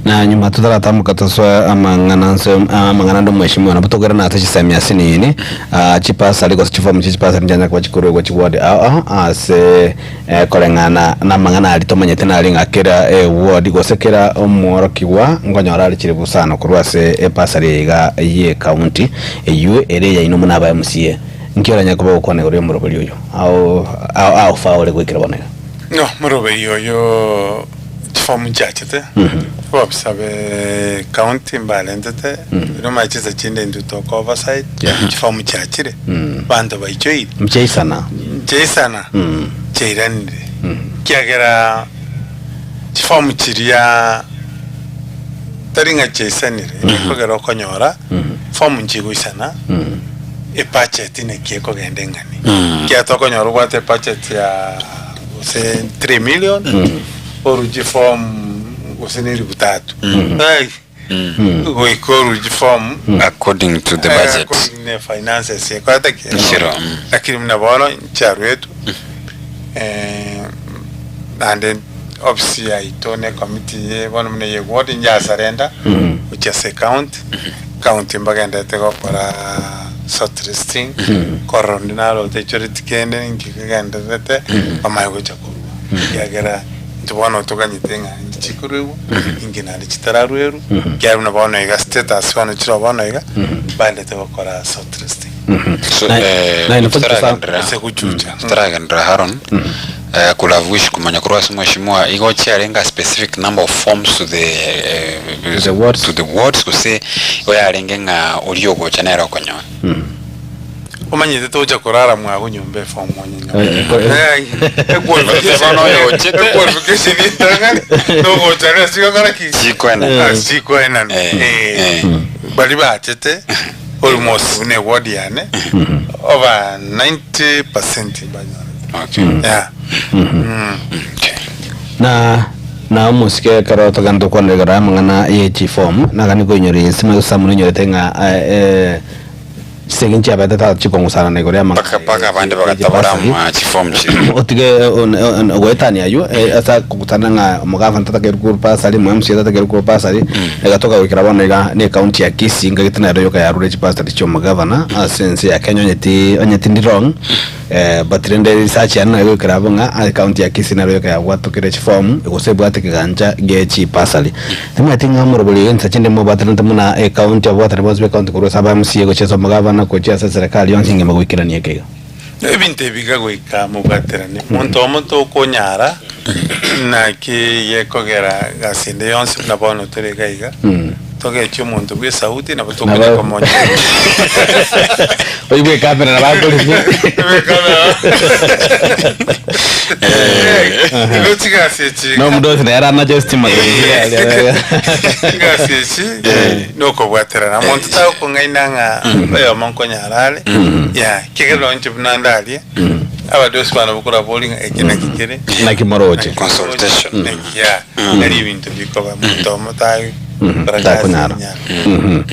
Speaker 1: Na nyuma totaratamoka tosoe amang'ana nse amang'ana ande omweshimiwa nabo togere ase chisemi ase nini ah, chipasari gose chifomu chia chipasari nchianya koba chikoruegwa chiward ao ao ase eh, koreng'ana na amang'ana aria tomanyete nare ng'a kera eward gose kera omworokigwa nkonyora are chire busano korwa ase epasari eye iga ye county eywo ere eyaino buna aba MCA. Nki oranyare koba ogokwana igoro y'omoroberi oyo ao ao ao faa ore goikera bono iga?
Speaker 3: No, moroberi oyo chifomu nchiachete, ababisa be county mbarentete, ero omanye chinsa chinde intwe toka oversight,
Speaker 1: Yeah.
Speaker 3: chifomu chiachire, abanto baichoire,
Speaker 1: Nchiaisana.
Speaker 3: nchiaisana, chiairanire, ekiagera chifomu chiria tari ng'a chiaisanire, ekogera okonyora fomu nchigoisana, ebudget naki ekogenda eng'ani, ekiagera tokonyora obwate ebudget ya gose 3 million, oruche form gose na elifu tatu, Ai, goika oruche form
Speaker 2: According to the
Speaker 3: eh,
Speaker 2: budget.
Speaker 3: according ne finances ekorete ki
Speaker 2: Kero, mm.
Speaker 3: lakini buna bono nchiarwetwe eh, naende ofisi yaito ne committee ye bono buna eye ward njasarenda gochia ase county county mbagenderete gokora shortlisting korora onde narote echoreti kende ninki kegendererete bamanye gocha korwa ekiagera intwe bono toganyete ng'a inki chikoruegwa inki naende chitararuerwa ekiagera buna bono iga status bono chiroo bono iga mbaendete gokora shortlisting
Speaker 2: So,
Speaker 1: Na-
Speaker 2: eh,
Speaker 1: na inafaa
Speaker 2: tutaragenderera-
Speaker 3: ase gochucha
Speaker 2: tutaragenderera Haron eh, could have wished kumanya korwa ase mheshimiwa igo chiarenge a specific number of forms to the eh,
Speaker 1: To the wards.
Speaker 2: to the wards gose igo yarenge ng'a oria ogocha nere okonyora
Speaker 3: Omanyete tocha korara mwago nyomba efomu onye nyomba.
Speaker 1: Eh, eh,
Speaker 3: Eh, equalification-
Speaker 2: Bono oyo ochete.
Speaker 3: equalification etang'ani, nogocha rero sigokora ki?
Speaker 2: Chikoenana.
Speaker 3: Ah, chikoenana.
Speaker 2: Eh,
Speaker 3: Eh,
Speaker 2: eh.
Speaker 3: bari bachete almost buna eward yane over 90% banyorete.
Speaker 2: Okay.
Speaker 3: Yeah. Mm.
Speaker 2: Okay.
Speaker 1: Na na omosike ekero togenda tokwanera igoro y'amang'ana ye chiform nagani koinyora ensemo gose amo noinyorete ng'a eh, eh, chisegi nchiabete tata chikong'usana igoro y'amang'ana
Speaker 2: Paka paka abande
Speaker 1: ye
Speaker 2: bagatabora
Speaker 1: chibasari.
Speaker 2: ma chiform chiri.
Speaker 1: otige goetania aywo eh, ase kogutana ng'a omogavana tatakeire korwa basari omo MCA tatakeire korwa basari egatoka goikera bono iga na ecounty ya Kisii ngagete nero yoka yarure chibasari chia omogavana ase ense ya Kenya onye ti onye tindi wrong eh, but rende research yane nayo goikera abwo ng'a ecounty ya Kisii nero yoka yabwatokire chiform gose ebwate ekegancha gie chibasari Timanyeti ng'a omorobori oyo inse chinde mobwatanete buna ecounty ababwatani bonsi b'ecounty korwa ase aba MCA gochia ase omogavana gochia ase eserekari yonsi engima goikerania eke iga.
Speaker 3: Ebinto ebi iga goika mobwaterane, monto omo tokonyara, naki gekogera gasi ende yonsi buna bono tore iga iga, togechi omonto bwa esauti nabo tokonya
Speaker 1: Nabo-
Speaker 3: komonya.
Speaker 1: Oigwe ekamera nabo akorire.
Speaker 3: Igo chigasi echi
Speaker 1: No omonto onsi nere anache estima
Speaker 3: chigasi echi nokobwaterana monto tagokong'aina ng'a oyomo nkonyara are ya kegera inche buna ndarie abadosi bane bokorabori ng'a eke naki kere
Speaker 1: Naki moroche.
Speaker 2: Consultation.
Speaker 3: naki ya nari ebinto bikoba monto omo tagokora gasi
Speaker 1: Takonyara.
Speaker 3: nyara.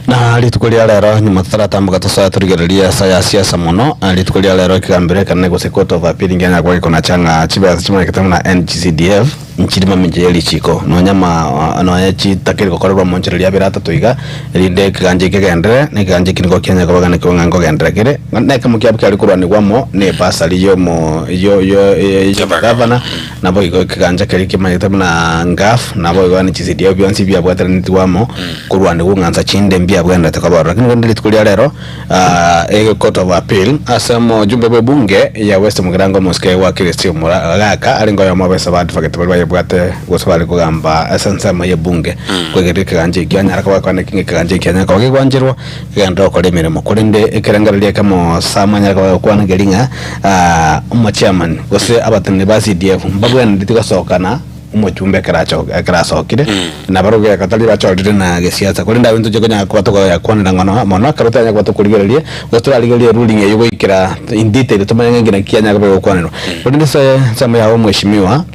Speaker 1: Na rituko ria rero nyuma totaratamboka tosoe torigererie ase aya siasa mono, rituko ria rero ekegambero ekenene gose court of appeal nkianya koba gekonacha ng'a chibesa chimanyekete buna NGCDF nchiri mamincha ye richiko nonya ma nonya chitakeri gokorerwa monchera ria abere atato iga erinde ekeganja eke kegenderere na ekeganja eki nigo kianya koba gane ng'a nkogenderera kere na ekemo kiabo kiare korwanigwa amo na ebasari yomo yo yo y'omogavana Naboigo ekegancha keria kemanyete buna Ngaf, naboigo NGCDF bionsi biabwateranetigwe amo korwa nigo ng'ansa chinde mbiabwenerete koba ororo. Lakini rende rituko ria rero e court of appeal ase omojumbe bwe bunge ya West Mugirango omosike wa Kirisiti Omogaka arenge oyomo bw'ase ba advocate baria bayebwate gose bare kogamba ase ensemo ye bunge kwegeria ekegancha ekio anyare koba kwane ng'a ekegancha ekio anyare koba kegwancherwa kegenderere gokora emeremo. Korende ekerengererio ekemo Sam anyare koba agokwana nkeri ng'a Omochairman gose abateneneri ba CDF mbabwenereti gosoka na omochumbe ekero acho ekero asokire, na barobwo geka tari bachorire na gesiasa. Korende abwo ntoche konya koba tokoyakwanera ng'ono mono ekero tonyare koba tokorigereria, gose torarigererie eruling eywo goikera in detail tomanye ng'a nki naki yanyare koba egokwanerwa. Korende ase ensemo yago omweshimiwa.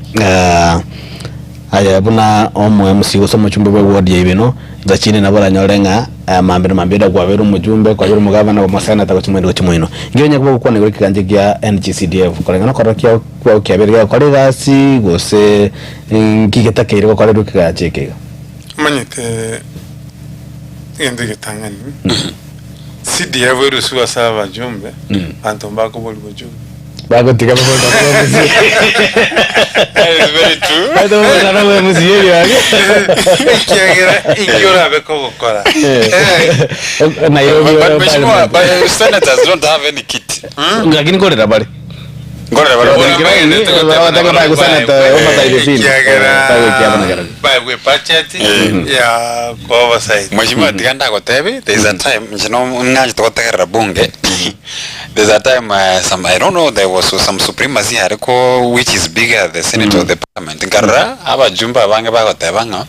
Speaker 1: Aye buna omo-MC gose omochumbe bwe ward ya Ibeno, Gachini nabo oranyore ng'a mambia na mambia kwabeire omochumbe, kwabeire omogavana, omoseneta gochia moino gochia moino. Inki onye koba ogokwana igoro ekegancha gia NGCDF koreng'ana okorora kiao kwao kiabeire gegokora egasi gose nki getakeire gokorerwa ekegancha eke iga?
Speaker 3: Omanyete egento egetang'ani, CDF erusiwe ase abajumbe, abanto mbakoborigwa jumbe.
Speaker 1: Bagotiga
Speaker 2: That is very true.
Speaker 3: Ekiagera inki orabe kogokora?
Speaker 1: Nairobi
Speaker 2: But, Mheshimiwa, but senators don't have any kit.
Speaker 1: lakini korera bare
Speaker 2: Ngorera bari
Speaker 3: Ekiagera baegwe budget ya oversight.
Speaker 2: Mheshimiwa tiga ndagotebi there is a time nche no ng'anchete gotegerera bunge There's a time uh, some I don't know there was some supremacy hariko which is bigger the senate or the parliament nkarora abajumbe abange bagoteba ng'a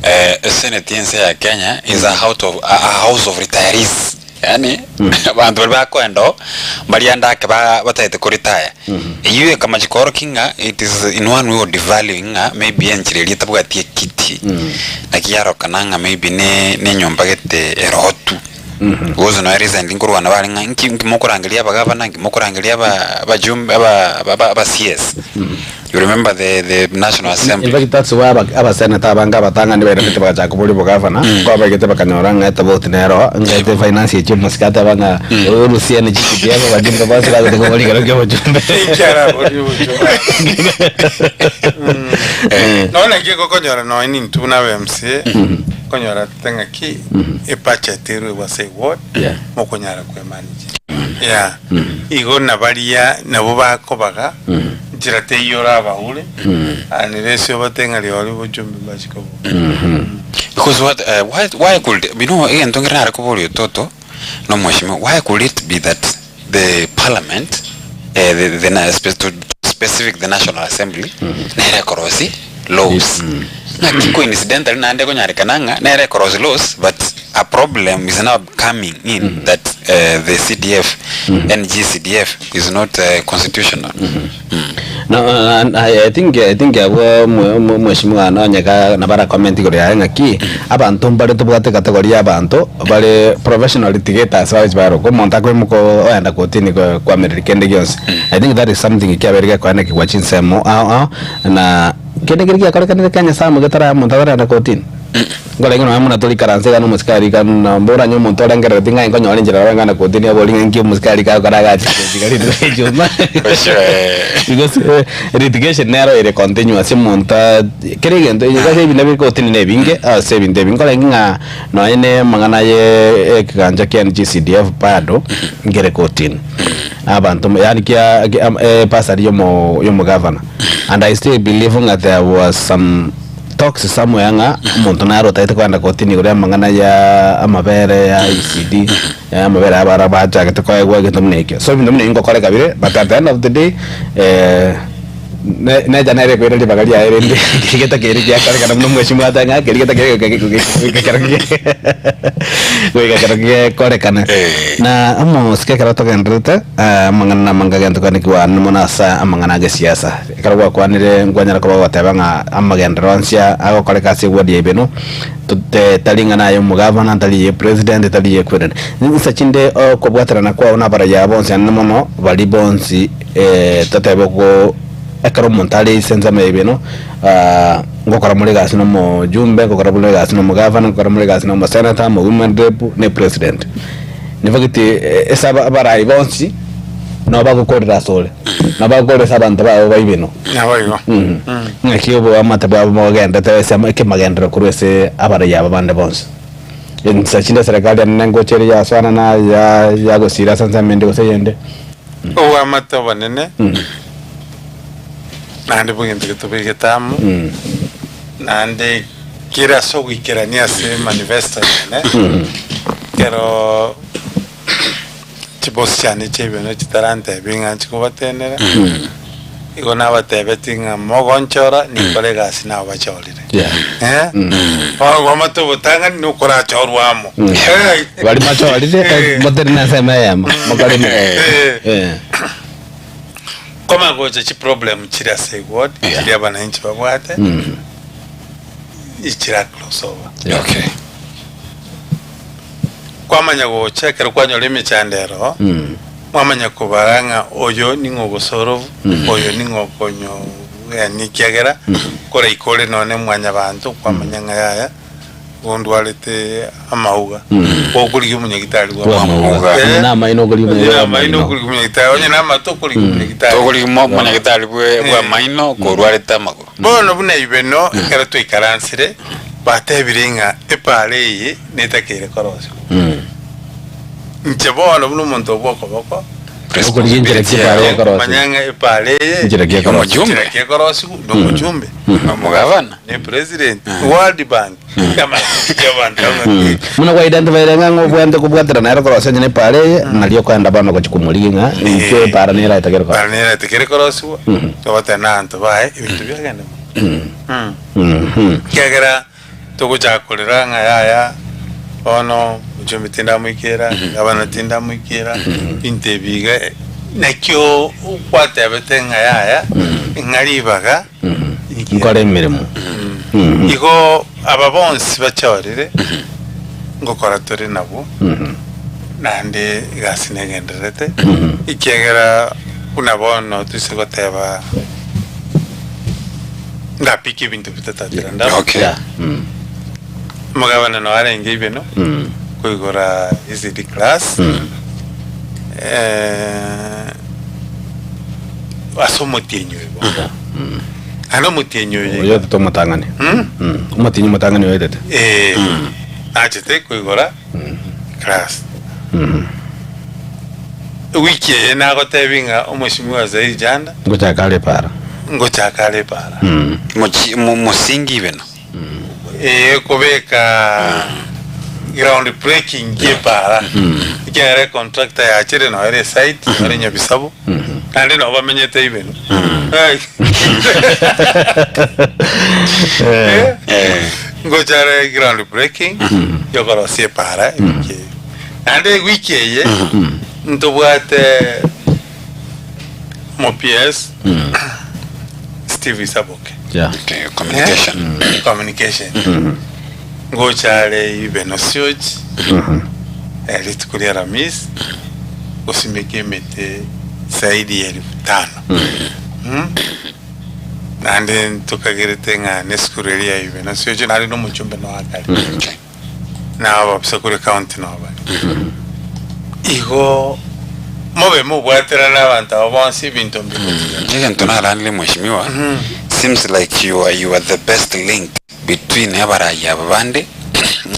Speaker 2: eh, senate yense ya Kenya is a house of, a, a house of retirees yani abanto bari bakoenda oo mbari ande ake ba- batagete koretire eywo ekamachi koorokia ng'a it is in one way of devaluing ng'a maybe enchera eria etabwati ekiti naki yarokana ng'a maybe ne ne enyomba gete erotu. Gose nonya recently nkorwana bare ng'a nki nki mokorangeria abagavana, nki mokorangeria aba abajumbe aba aba aba CS. You remember the the National
Speaker 1: In
Speaker 2: Assembly.
Speaker 1: fact that's why aba abaseneta abange abatang'ani bairanete bagachaka koboria obogavana, nkoba baigete bakanyora ng'a etobauti nero, ng'a ete finance echio omosike ateba ng'a orusie ne chikiti abo abajumbe bonsi bagocha koboria ekero kia obochumbe.
Speaker 3: Inki araborie obochumbe? Nonya naki egokonyora nonya nintwe buna aba MCA, okonyora Ng'aki ebudget erwegwe ase eward
Speaker 1: Yeah.
Speaker 3: mokonyara kwemanage yeah igo nabaria nabo bakobaga nchera teiyo orabaure unless obate ng'a rirorio obochumbi mbachike obobe.
Speaker 2: Because what, uh, why, why could, you know, egento nkere nare koboria ototo na omweshimiwa, why could it be that the parliament, eh, the, the, na- spe- to specific the National Assembly, nere ekorosi laws. Naki coincidentally naende ekonyarekana ng'a nere ekorosi laws but a problem is now coming in that eh, the CDF, NGCDF is not eh, constitutional.
Speaker 1: No, I, I think I think abwo mwe- mwe- mheshimiwa nonye ga nabara comment igoro yaye ng'aki abanto mbare tobwate category ya abanto bare professional litigators bagochi barokwa omonto akoimoka oenda kotini ko- koamereri kende gionsi I think that is something kiabeire gekoanekigwa chinsemo ao ao na kende keria giakorekanire Kenya sana getara omonto atarenda kotini nkorenge nonya buna torikaransa iga na omosikari iga na mboranye omonto orengerereti ng'a nkonyora enchera nabo ng'ana kotini abori ng'a inki omosikari gakora agache gochika rituko ria echuma
Speaker 2: For sure, eh.
Speaker 1: because eh, litigation nero ere continuous omonto kera egento ase ebinto bire kotini na ebinge ase ebinto ebi nkorenge ng'a Nonya ne amang'ana ye ekegancha kia NGCDF bado nkere kotini. Abanto yaani kia ebasari yomo yomogavana and I still believe ng'a there was some talks somewhere ng'a omonto nare otagete kogenda kotini igoro y'amang'ana ya amabere ya ECD amabere aya abana bachagete koegwa egento buna ekio. So ebinto buna ebi ngokoreka bire but at the end of the day. Ne- necha nere ekoira ribaga riaye rende keria getakeire giakorekana buna omweshimiwa ateba ng'a keria getakeire goika ekero goika ekero gekorekana.
Speaker 2: Eh.
Speaker 1: Na omosike ekero togendererete amang'ana namange agento kwane kiwane mono ase amang'ana a gesiasa. Ekero gwakwanire nkwanyara koba ogoteba ng'a amagenderero onsi agokoreka ase eward ya Ibeno tote tari ng'a naye omogavana, tari ye president, tari ye kwerende. Insa chinde okobwaterana kwao na abaraiya bonsi anene mono baria bonsi totebe oko ekero omonto are ase ensemo ya Ibeno ngokora more egasi na omojumbe, ngokora more egasi na omogavana, ngokora more egasi na omosenator, omo women rep, na epresident. In fact ase abarai bonsi nabo bagokorera asore, nabo bagokorera ase abanto babo ba Ibeno.
Speaker 3: Naboigo.
Speaker 1: Ng'aki oboamate bwabo bogendete ase ekemagenderero korwa ase abarai aba bande bonsi. Insa chinde eserekari enene ngocha ere yasoana na ya yagosira ase ensemo ende gose eyende.
Speaker 3: Oboamate obonene naende bw'egento getobegete amo, naende kere ase ogoikerania ase manifesto yane, ekero chibosi chiane chi'ebiona chitarantebi ng'a nchikobatenera, igo nabatebetie ng'a mogonchora ninkore egasi nabo bachorire.
Speaker 1: Yeah.
Speaker 3: Eh? Bono kwamate obotang'ani nokorachorwa amo. Eh.
Speaker 1: Baria bachorire
Speaker 3: Eh.
Speaker 1: motere na ensemo eyemo mokore emeremo.
Speaker 3: Eh.
Speaker 1: Eh.
Speaker 3: Komanya gocha chiproblem chire ase eward,
Speaker 2: Yeah.
Speaker 3: chiria abananchi babwate, ichira cross over.
Speaker 1: Yeah.
Speaker 2: Okay.
Speaker 3: Kwamanya gocha ekero kwanyora emechando ero, mwamanya kobara ng'a oyo ning'o ogosorobu, oyo ning'o okonyo yani ekiagera koraika ore nonye mwanyabanto kwamanya ng'a yaya igo ndwarete amauga, gokorigia omonyagitari bwa
Speaker 1: Bwa amauga.
Speaker 2: Amauga.
Speaker 1: Onye na amaino okorigia
Speaker 3: Onye
Speaker 1: omonyagitari
Speaker 3: na
Speaker 1: bwa
Speaker 3: amaino
Speaker 1: amaino.
Speaker 3: okorigia omonyagitari, onye na amato okorigia omonyagitari.
Speaker 2: Tokorigia omonyagitari bwe bwa amaino korwarete amagoro.
Speaker 3: Bono buna Ibeno ekero twaikaransire, batebire ng'a epaara eye netakeire korosigwa. Inche bono buna omonto bw'okoboko,
Speaker 1: Okorigia enchera ki epaara eye ekorosigwa?
Speaker 3: manya ng'a epaara eye
Speaker 1: Enchera ki ekorosigwa?
Speaker 2: Omojumbe.
Speaker 3: enchera ki ekorosigwa nomochumbe
Speaker 2: Omogavana.
Speaker 3: ne president, World Bank, amang'ana abanto ng'a
Speaker 1: Buna kwa identifyire ng'a ng'a obwenerete kobwatera nere korosia onye nepaara eye, nario okoenda bono gochia komorigia ng'a inki epaara nere aetagere
Speaker 3: Epaara
Speaker 1: korosia.
Speaker 3: nere aetagere korosigwa, togoteba na abanto baye ebinto biagende mono. Ekiagera Togochaka korera ng'a yaya, bono omochumbi tindamoikera, gavana tindamoikera, binto ebi iga, nakio gwatebete ng'a yaya, ng'a ribaga
Speaker 1: Nkore emeremo.
Speaker 3: Igo aba bonsi bachorire, ngokora tore nabwo, naende egasi negendererete, ekiagera buna bono toise goteba. Ndapike ebinto bitatatera ndaba.
Speaker 2: Okay.
Speaker 1: Yeah. Mm.
Speaker 3: Omogabane no arenge ibeno
Speaker 1: Mm.
Speaker 3: koigora ECD class
Speaker 1: Mm.
Speaker 3: eh, ase omotienyi oyo bono.
Speaker 1: Yeah. Mm.
Speaker 3: Naende omotienyi oyo iga,
Speaker 1: Oyo omotang'ani.
Speaker 3: Mm?
Speaker 1: Mm. Omotienyi omotang'ani oetete.
Speaker 3: Eh, nachete koigora class
Speaker 1: Mm.
Speaker 3: Ewiki eye nagotebi ng'a omweshimiwa Zairi Janda
Speaker 1: Ngochaka are para.
Speaker 3: ngochaka are para.
Speaker 2: Mochi- mo- mosingi ibeno.
Speaker 3: Ee kobeka ground breaking y'epara ekiagera econtractor yachire noyo ere esite ere Nyabisabu naende nabo bamenyete ibeno.
Speaker 1: Eh.
Speaker 2: Eh.
Speaker 3: Ngocha are ground breaking yokorosia epara ewiki eye. Naende ewiki eye ntobwate omo PS Steve Isaboke.
Speaker 1: Yeah.
Speaker 2: Okay, communication.
Speaker 3: Eh? Communication. Ngocha are Ibeno Sioch eh, rituko ria Alhamisi gosimeka emete zaidi ya elfu tano. Mm. Naende ntokagerete ng'a nesukuru eria ya Ibeno Sioch nare nomochumbe noakare.
Speaker 2: Okay.
Speaker 3: na ababisa kore county nao bare. Igo mobe mobwaterane abanto aba bonsi ebinto mbikotiga.
Speaker 2: Egento naranire mheshimiwa, seems like you are, you are the best link between abarai aba bande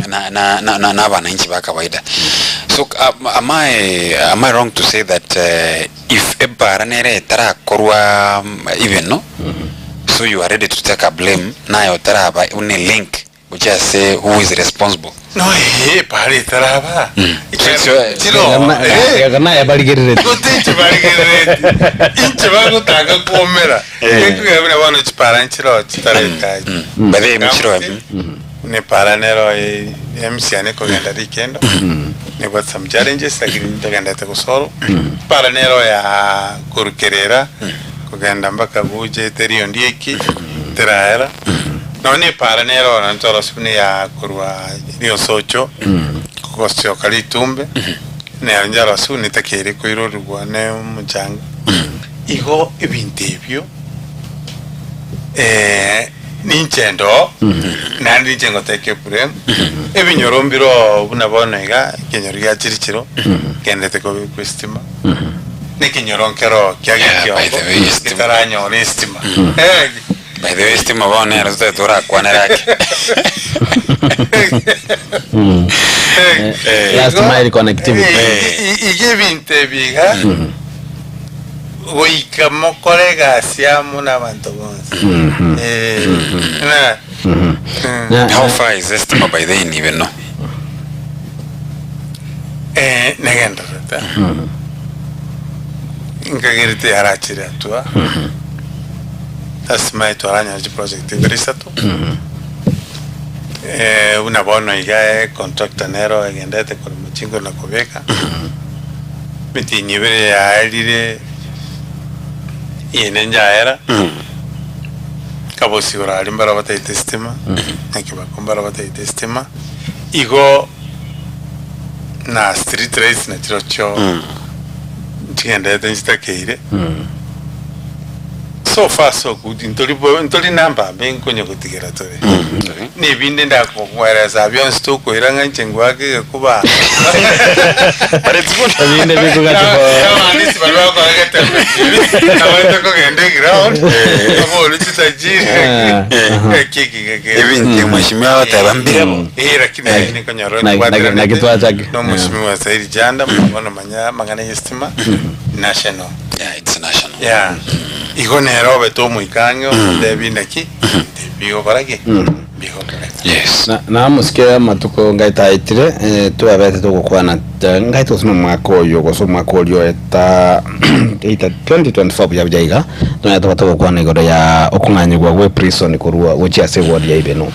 Speaker 2: na, na, na, na, na abananchi ba kawaida. So am I, am I wrong to say that uh, if ebara nere etarakorwa ibeno, so you are ready to take a blame naye otaraba une link gochia ase who is responsible.
Speaker 3: No ee pare etaraba.
Speaker 2: Chio-
Speaker 3: Chiro. Eh.
Speaker 1: Gaka naye barigerereti.
Speaker 3: Gote inche barigerereti. Inche bagotanga kwomera. Ekogera buna bono chipara nchiro chitaretaki.
Speaker 2: By the way, muchiro
Speaker 3: Ne para nero emisiane kogenda rikendo. Nebwate some challenges lakini ntogendete gosolve. Para nero ya korukerera kogenda mpaka buche teri ondieki teraera. Nonya ne para nero oro ntorosie buna eya korwa riosocho gosioka ritumbe nero njarosiwe netakeire koirorigwa ne omochanga. Igo ebinto ebio ninche ndoo naende ninche ngoteka eblame, ebinyoro mbire oo buna bono iga ekenyoro gia chirichiro ngendete kobekwa estima, na ekenyoro nkero kia
Speaker 2: Yeah, by the
Speaker 3: Gikiongo
Speaker 2: way, estima.
Speaker 3: getaranyora estima. Eh,
Speaker 2: By the way, estima bono nero totari torakwanera ake.
Speaker 3: eh,
Speaker 1: Last
Speaker 3: igo-
Speaker 1: mile connectivity.
Speaker 3: Eh, iga ebinto ebi iga goika mokore egasi amo nabanto bonsi. Eh, na-
Speaker 2: How far is estima by the way in Ibeno?
Speaker 3: Eh, negendererete. Nkagerete yarachire atua. Lasima twaranyora chiproject ibere isato. Eh, buna bono iga econtractor nero egendete korema chinguru na kobeka. Emitinyi ibere yaerire eyende njaera. Kabosigoro aria mbaro bataete estima, na kebako mbaro bataete estima. Igo na street lights nachirochio nchigenderete nchitakeire. So far so good, ntori bo ntori namba mbe nkonya gotigera tore. Na ebinde ndakogweresa bionsi tokoira ng'a inche ngwake egekuba.
Speaker 1: Ebinde bikogacha
Speaker 3: Abandisi baria bakora egetembe kibi, nabo tokogenda eground, baborie chitajiri, eki eki geke.
Speaker 2: Ebinto mheshimiwa agoteba mbirebo.
Speaker 3: Eh, lakini eh, nikonyora
Speaker 1: Naki twachake.
Speaker 3: no mheshimiwa Said Janda bono manya amang'ana y'estima national.
Speaker 2: Yeah, it's national.
Speaker 3: Yeah. Igo nere obete omoika ang'e omotebi naki bigokora ki bigokoreka.
Speaker 2: Yes.
Speaker 1: Na- Namosukia amatuko ngaita aetire eh, twabete togokwana ta- ngaita gose nomwaka oyo gose omwaka oria oeta either 2024 buya buya iga nonya toba togokwana igoro ya okong'anyigwa gwe prison korwa gochia ase eward ya Ibeno.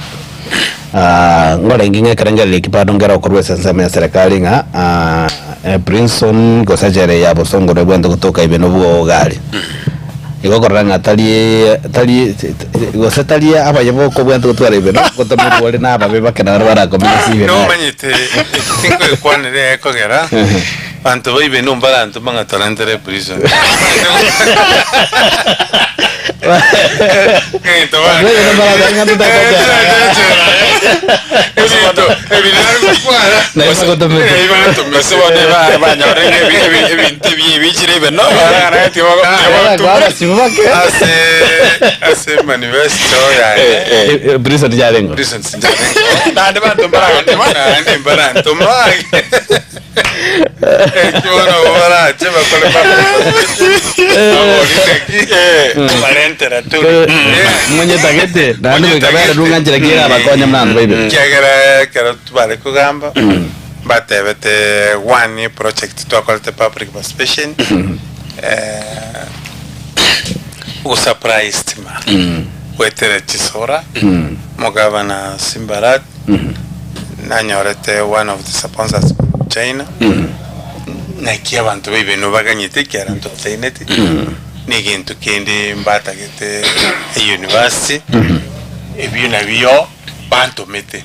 Speaker 1: Ah, ngorenge ng'a ekero ngerire eki bado nkere okorwa ase ensemo ya serikali ng'a ah, eh, prison gose ejela ya Bosongo nebwenerete gotoka Ibeno bwogari. Igo okorora ng'a tari tari gose tari abaye boka obwenerete gotwara Ibeno, gotomerwa ore na ababe bake naro barakomenya ase Ibeno aye.
Speaker 3: Nomanyete eki tinkoekwanera ekogera abanto ba Ibeno mbarantoma ng'a torentere prison. Egento
Speaker 1: Abanto ba Ibeno mbarantoma ng'a totakochera.
Speaker 3: Ebinto ebi nagokwana.
Speaker 1: Naye bagotomete.
Speaker 3: Eh, bagotomete.
Speaker 2: Gose bono banyore ebinto ebi ebichire Ibeno, baragana
Speaker 1: Abasibo bake.
Speaker 3: Ase ase manifesto yaye.
Speaker 1: Eh, eh, prison yareng'o.
Speaker 3: Prison sinjareng'o.
Speaker 2: Naende banto mbaragotoma.
Speaker 3: Naende mbarantoma. Eki bono barache bakore baborire barentera turi.
Speaker 1: Monyetagete naende goika bere rung'anchera ki erabakonye buna abanto ba Ibeno.
Speaker 3: Ekiagera ekero tware kogamba mbatebete one project twakorete public participation eh, ogosupply estima goetera chisora omogavana Simbarat nanyorete one of the sponsors korwa China naki abanto ba Ibeno baganyete ekiagera ntotaineti na egento kende mbatagete euniversity ebio nabio bantomete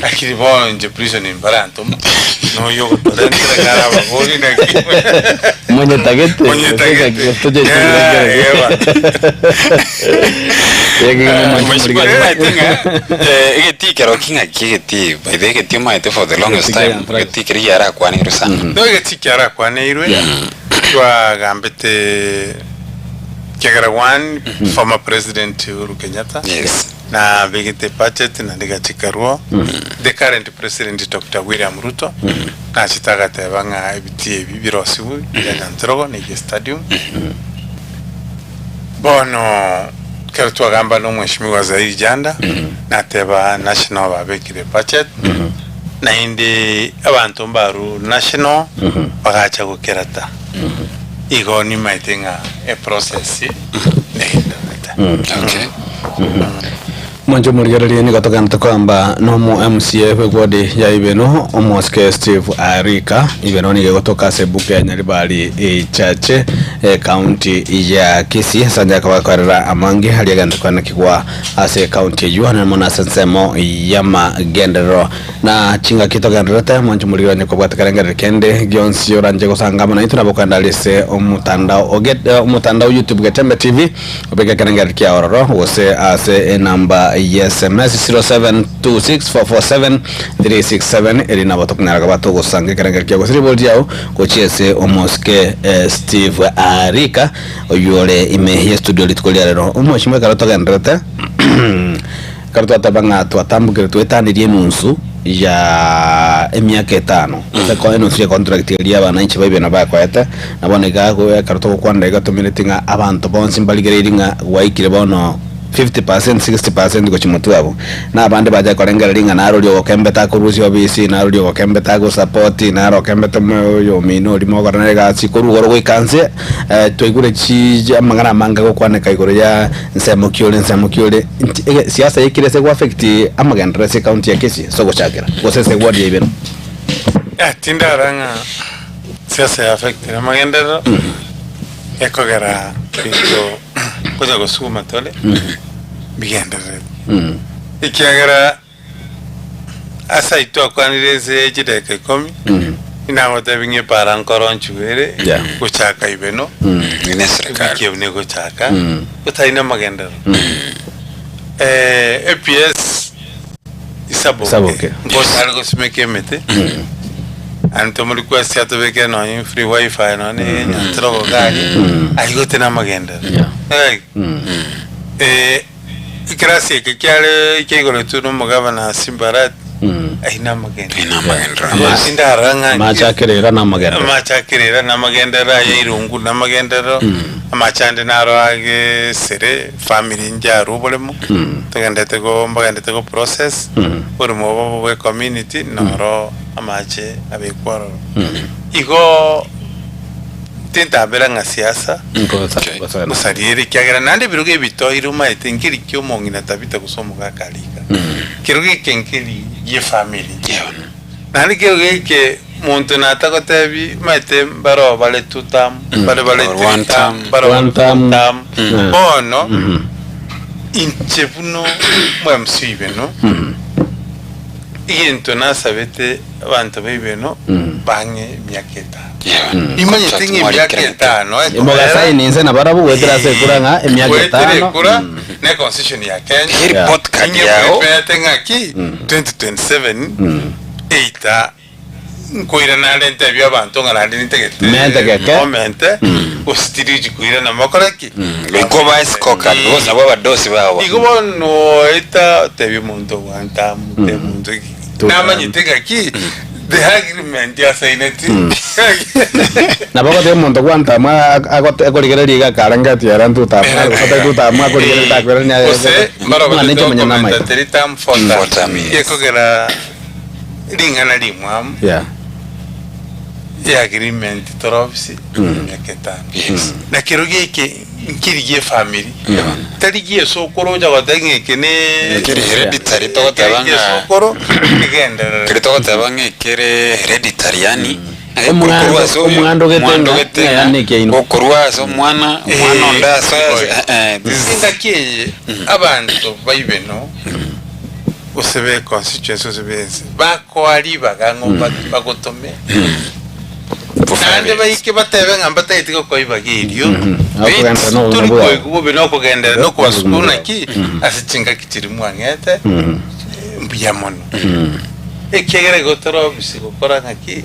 Speaker 3: lakini bono inche prison mbarantoma noyo ogotorentera ng'a arababori naki
Speaker 1: Monyetagete.
Speaker 3: Monyetagete. Yeah, eba.
Speaker 2: Mheshimiwa, omanyete ng'a, eh, egetii ekero ki ng'aki egetii by the way egetii omanyete for the longest
Speaker 1: Egetii kia
Speaker 2: time
Speaker 1: anthrax.
Speaker 2: egetii keria kiarakwaneirwe sana
Speaker 3: No egetii kiarakwaneirwe twagambete kiagera one former president Uhuru Kenyatta
Speaker 2: yes
Speaker 3: na abegete budget naende egachikarwo the current president Doctor William Ruto nachete agateba ng'a ebitii ebi birosigwe bia Nyantirogo na egia stadium bono ekero twagamba na omweshimiwa Zairi Janda nateba national babekire budget. Naende abanto mbarure national bagacha gokerata. Igo nimaete ng'a eprocess negendererete.
Speaker 2: Okay.
Speaker 1: Mwanche omorigereria nigo togenderete koamba nomo MCA bw'ewodi ya Ibeno omosike Steve Arika. Ibeno nigo egotoka ase ebuku ya Nyaribari Echache ekaunti ya Kisii ase ancha akaba akoerera amange aria agenderete koenekigwa ase ekaunti eyio ane mono ase ensemo y'amagenderero. Na chingaki togendererete mwanche omorigereria onye kobwate kerengererio kende gionsi oranche gosanga amo naintwe nabo okogenda aria ase omotandao o omotandao YouTube Getembe TV. Obeke ekerengererio kia ororo gose ase enamba ye sms 0726447367 eri nabo tokonyara koba togosanga ekerengererio kiao gose ribori riao gochia ase omosike Steve Arika oyio ore ime ye studio rituko ria rero. Omweshimiwa ekero togendererete ekero twateba ng'a twatambokire twetanirie enunsu ya emiaka etano gose enusu ye contract eria abananchi ba Ibeno bakoete. Na bono iga ekero togokwanera iga tomineti ng'a abanto bonsi mbarigereiri ng'a gwaikire bono 50%, 60% gochia motwe abwo. Na abande bacha korengereria ng'a naro oria ogokembete akorusia obisi, naro oria ogokembete agosapoti, naro okembete oyomino oria mogokora nere egasi, korwa igoro goika nse twaigure chi amang'ana amange agokwaneka igoro ya nsemo ki ore nsemo ki ore, nti ege siasa yaikire ase goaffect amagenderero ase ecounty ya Kisii ase ogochakera, gose ase eward ya ibere.
Speaker 3: Tindara ng'a Siasa ya affectire amagenderero ekogera binto gocha gosuma tore bigendererete. Ekiagera ase ayio twakwanire ense ye chidakika ikomi, inagotebi ng'a epara nkoro nchwere
Speaker 1: Yeah.
Speaker 3: gochaka ibeno,
Speaker 2: Ine serikali.
Speaker 3: ewiki eye negochaka, gotari na amagenderero. APS Isaboke,
Speaker 1: Isaboke.
Speaker 3: Ngocha are gosimeka emete, and tomo request atobekere nonye free wifi nonye nyantirogo iga aria, aigote na amagenderero.
Speaker 1: Yeah.
Speaker 3: Eh, eh, ekerasi eke kiare kiaigoretwe na omogavana Simba Arati, ayio na amagenderero.
Speaker 2: Ayio na amagenderero.
Speaker 3: Igo tindarora ng'a
Speaker 1: Amache akerera na amagenderero.
Speaker 3: Amache akerera na amagenderero aya irungu na amagenderero, amache ande naro agesere family inche arwe oboremo, togendete go mbagendete go process, oboremo obo bwe community noro amache abekwe ororo. Igo tintambera ng'a siasa, gosaria ere ekiagera naende ebirogo ebi toire omanyete nkeri kia omong'ina Tabitha gose omogaka Arika, kerogo eke nkeri gie family. Naende kerogo eke monto natagotebi omanyete mbaroo bare two term, mbare bare
Speaker 2: Or
Speaker 3: three
Speaker 2: one
Speaker 3: term,
Speaker 2: term.
Speaker 3: mbare bare
Speaker 1: One
Speaker 3: four
Speaker 1: term.
Speaker 3: term. Bono inche buna omo MC oibeno, egento nasabete abanto baibeno bang'e emiaka etano. Nimanyete ng'a emiaka etano ekobera
Speaker 1: Mogasaini inse nabarabwo goetera ase ekura ng'a emiaka
Speaker 3: goetera
Speaker 1: etano.
Speaker 3: ekura ne constitution ya Kenya.
Speaker 2: Ye report card
Speaker 3: Inye
Speaker 2: yao.
Speaker 3: prepare ng'aki 2027 eita nkoirana nare ntebie abanto ng'a naende nintagete
Speaker 1: Mentegeke.
Speaker 3: momente gose tirichi koirana mokore ki?
Speaker 2: Goika obae scorecard because nabwo abadosi bao.
Speaker 3: Igo bono oeta otebie omonto gwantamu tebia omonto ki namanyete ng'aki the agreement asaineti.
Speaker 1: Nabo ogotebia omonto gwantamu akorigereria iga akarengereria ere ntutamu gose tari tutamu akorigereria takoirania aye
Speaker 3: Gose
Speaker 1: ng'a ninche omonyene
Speaker 3: mbarogotete
Speaker 1: namaete.
Speaker 3: three term, four term.
Speaker 2: Four term, yes.
Speaker 3: Gekogera ring'ana rimwamu
Speaker 1: Yeah.
Speaker 3: ye agreement tore ofisi emiaka etano.
Speaker 2: Yes.
Speaker 3: Na kero geke nkeri gie family tari gie esokoro ocha goteba ng'a eke ne
Speaker 2: Ekeri hereditary togoteba
Speaker 3: Ekeri gie
Speaker 2: ng'a
Speaker 3: esokoro egenderere.
Speaker 2: keri togoteba ng'a ekere hereditary yaani
Speaker 1: Omwando-
Speaker 2: korwa ase oyo-
Speaker 1: omwando gete
Speaker 2: omwando
Speaker 1: ng'a-
Speaker 2: gete
Speaker 1: ng'a
Speaker 2: ng'a
Speaker 1: yaani ekiaino.
Speaker 2: gokorwa ase omwana omwana onde ase
Speaker 3: Eh,
Speaker 2: eh, this is-
Speaker 3: Engaki eye abanto baibeno gose be constituency gose be ense bakoa ribaga ng'o bagotome naende baike batebe ng'a mbatageti gokoa ribaga erio
Speaker 1: Okogenda na obogima
Speaker 3: tori
Speaker 1: bwabo.
Speaker 3: koigwa bobe na okogenderera na okobasukuru
Speaker 1: Obogima bwabo.
Speaker 3: naki ase chingaki chiria mwang'ete mbuya mono ekiagera igo tore obisi gokora ng'aki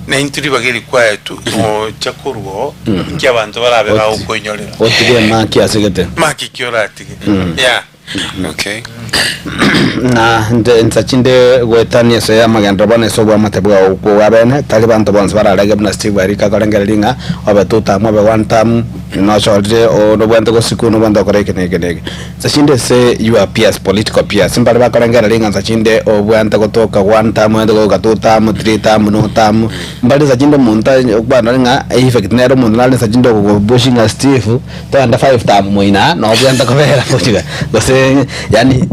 Speaker 3: na intwe ribaga eri kwaetwe gocha korwa oo inki abanto barabe bagokoinyorera
Speaker 1: Otige emaki ase gete.
Speaker 3: maki ki oratige yeah.
Speaker 2: Okay.
Speaker 1: Na nde insa chinde goetania ase amagenderero bono ase oboamate bwao okwo bw'abene, tari banto bonsi bararege buna Steve Arika akorengereria ng'a obe two term obe one term. Nochorire oo nobwate gosikwa nobwate gokora eke na eke na eke. Nsa chinde ase your peers, political peers, mbare bakorengereria ng'a nsa chinde obwate gotoka one term oende gotoka two term, three term, no term, mbare nsa chinde omonto okwanore ng'a effect nere omonto nare nsa chinde okogopush ng'a Steve togende five term moino aa nobwate kobera gochika gose yaani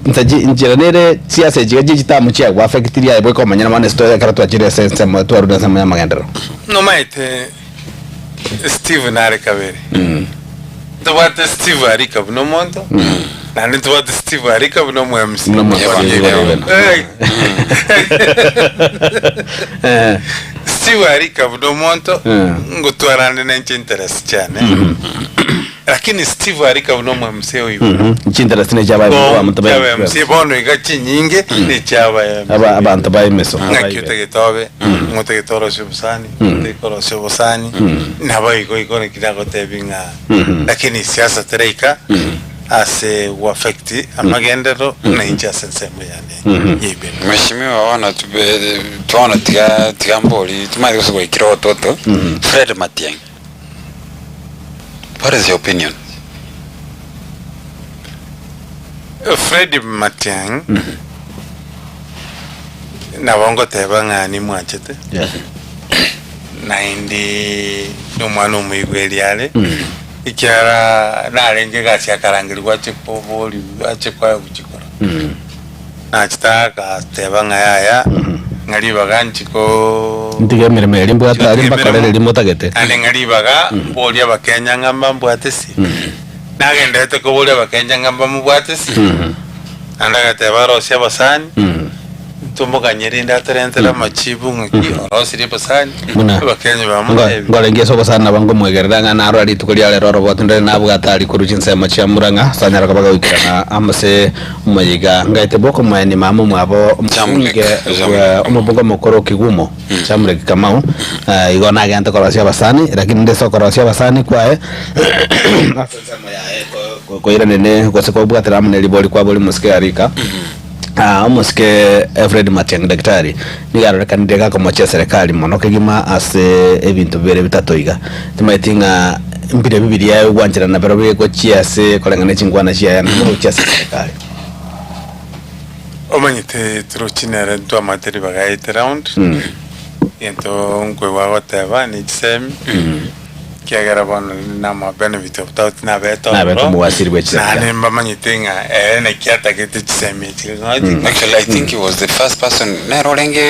Speaker 1: nsa chi nchera nere siasa echi iga chie chiterm chiagoaffectirie aye bweka omonyene bono ase ekero twachire ase ensemo twarure ensemo ya amagenderero.
Speaker 3: Nomaete Steve nare kabere. Ntobwate Steve Arika buna omonto, naende ntobwate Steve Arika buna omo MC.
Speaker 1: Buna omo MC,
Speaker 2: Yebo, yebo.
Speaker 1: buna.
Speaker 3: Eh.
Speaker 1: Eh.
Speaker 3: Steve Arika buna omonto,
Speaker 1: Eh.
Speaker 3: ngotwarande nenche interest chiane. Lakini Steve Arika buna omo MC oyo.
Speaker 1: Chinterest ne chiaba abanto ba
Speaker 3: Chiaba MC bono iga chinyinge ne chiaba MC.
Speaker 1: Aba abanto ba emeso.
Speaker 3: Ng'aki otagete obe, ng'o otagete orosie obosani, otagete orosie obosani, nabo igo igo naki nagotebi ng'a lakini siasa teraika ase go affect amagenderero na inche ase ensemo yane y'eibeno.
Speaker 2: Mheshimiwa bono tube bono tiga tiga mbori timanyeti gose gwaikire ototo Fred Matiang'i what is your opinion?
Speaker 3: Fred Matiang'i nabo ngoteba ng'a nimwanchete naende nomwana omoigweri are ekiagera narenge egasi akarangerigwa ache koboriwa ache koegwa chikura nachete agateba ng'a yaya ng'a ribaga nchikoo
Speaker 1: Ntige emeremo eria mbwate aria
Speaker 3: Ntige
Speaker 1: mbakorere
Speaker 3: emeremo.
Speaker 1: eria motagete.
Speaker 3: Naende ng'a ribaga mborie abakenya ng'a mbambwate ase. Nagenderete koboria abakenya ng'a mbamobwate ase. Naende agateba arosie abasani, ntomoganye rende atorentere amachibu ng'aki orosirie abasani,
Speaker 1: Buna
Speaker 3: abakenya bamotebia.
Speaker 1: nkorenge ase obosani nabo nkomwegerera ng'a narora rituko ria rero oroboti ndore nabwate aria korwa chinsemo chia Murang'a ase anyare koba goikerana amo ase omoyega. Ngaete bokomoenia mama omwabo omokunge bwa omobunge omokoro o Kigumo, Jamlek Kamau, igo nagente korosia abasani lakini nde ase okorosia abasani kwaye ase ensemo yaye koiranene gose kobwatera amo ne ribori kwabo rimosike Arika. Omosike Fred Matiang'i Daktari nigo arorekanire gakomochia eserekari mono kegima ase ebinto bibere bitato iga. Timaeti ng'a mbire bibiria ogwancherana nabarobwo gochia ase koreng'ana ne chinkwana chiaye naende gochia ase eserekari.
Speaker 3: Omanyete torochi nere ntwamate ribaga aete round, egento nkoigwa agoteba ne chisemi, ekiagera bono nama benefit of doubt nabete
Speaker 1: Nabete
Speaker 3: ororo,
Speaker 1: omowasiri bwe chiserikali.
Speaker 3: naende mbamanyete ng'a ere naki atagete chisemi echi ng'a
Speaker 2: Actually I think he was the first person nere orenge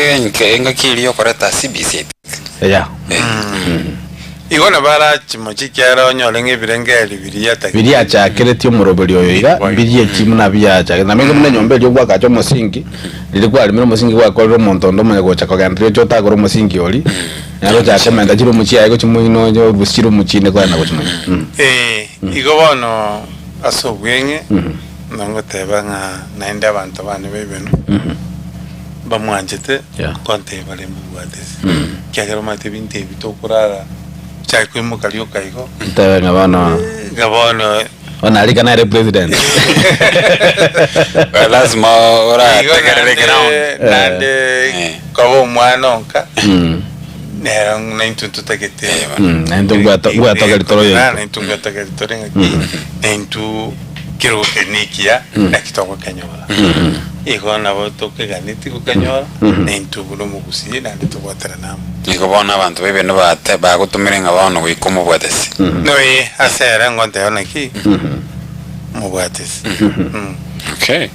Speaker 2: engaki eria yokoreta CBC I think.
Speaker 1: Eya.
Speaker 3: Igo nabo arachimoche ekiagera onyore ng'a ebirengererio biria atagete.
Speaker 1: Biria achakeretie omoroberi oyo iga, mbirie ki buna biachakete. Namenge buna enyomba eria ogwakacha omosingi, riria kwaremire omosingi gwakorire omonto onde omanye gocha kogendereria oche otagore omosingi oria, nere ochake komenta chiroom chiaye gochia moino oche orusie chiroom chinde kogenda gochia moino.
Speaker 3: Ee, igo bono ase obweng'e, nogoteba ng'a naende abanto bane baibenu, mbamwanchete,
Speaker 1: Yeah.
Speaker 3: kontebia bare mbabwate ase. Ekiagera omanyete ebinto ebi tokorara, chake koimoka rioka igo,
Speaker 1: Ntebe ng'a bono
Speaker 3: ng'a bono
Speaker 1: bono arika nere president.
Speaker 2: Eh, lazima
Speaker 3: igo
Speaker 2: orategerere
Speaker 3: naende
Speaker 2: ground.
Speaker 3: naende
Speaker 2: Eh.
Speaker 3: koba omwana onka,
Speaker 1: Mm.
Speaker 3: nero naintwe ntotagete
Speaker 2: Eh,
Speaker 1: Naintwe ngwatogeri tore oyoito.
Speaker 3: naintwe ngwatogeri tore ng'aki naintwe kerogo keria nekiya naki togokenyora igo nabo tokeganeti gokenyora naintwe buna omogusii naende tobwaterane amo.
Speaker 2: Nigo bono abanto b'ebieno bate bagotomire ng'a bono goika omobwatesi.
Speaker 3: Noe ase ere ngonteba naki mobwatesi.
Speaker 2: Okay.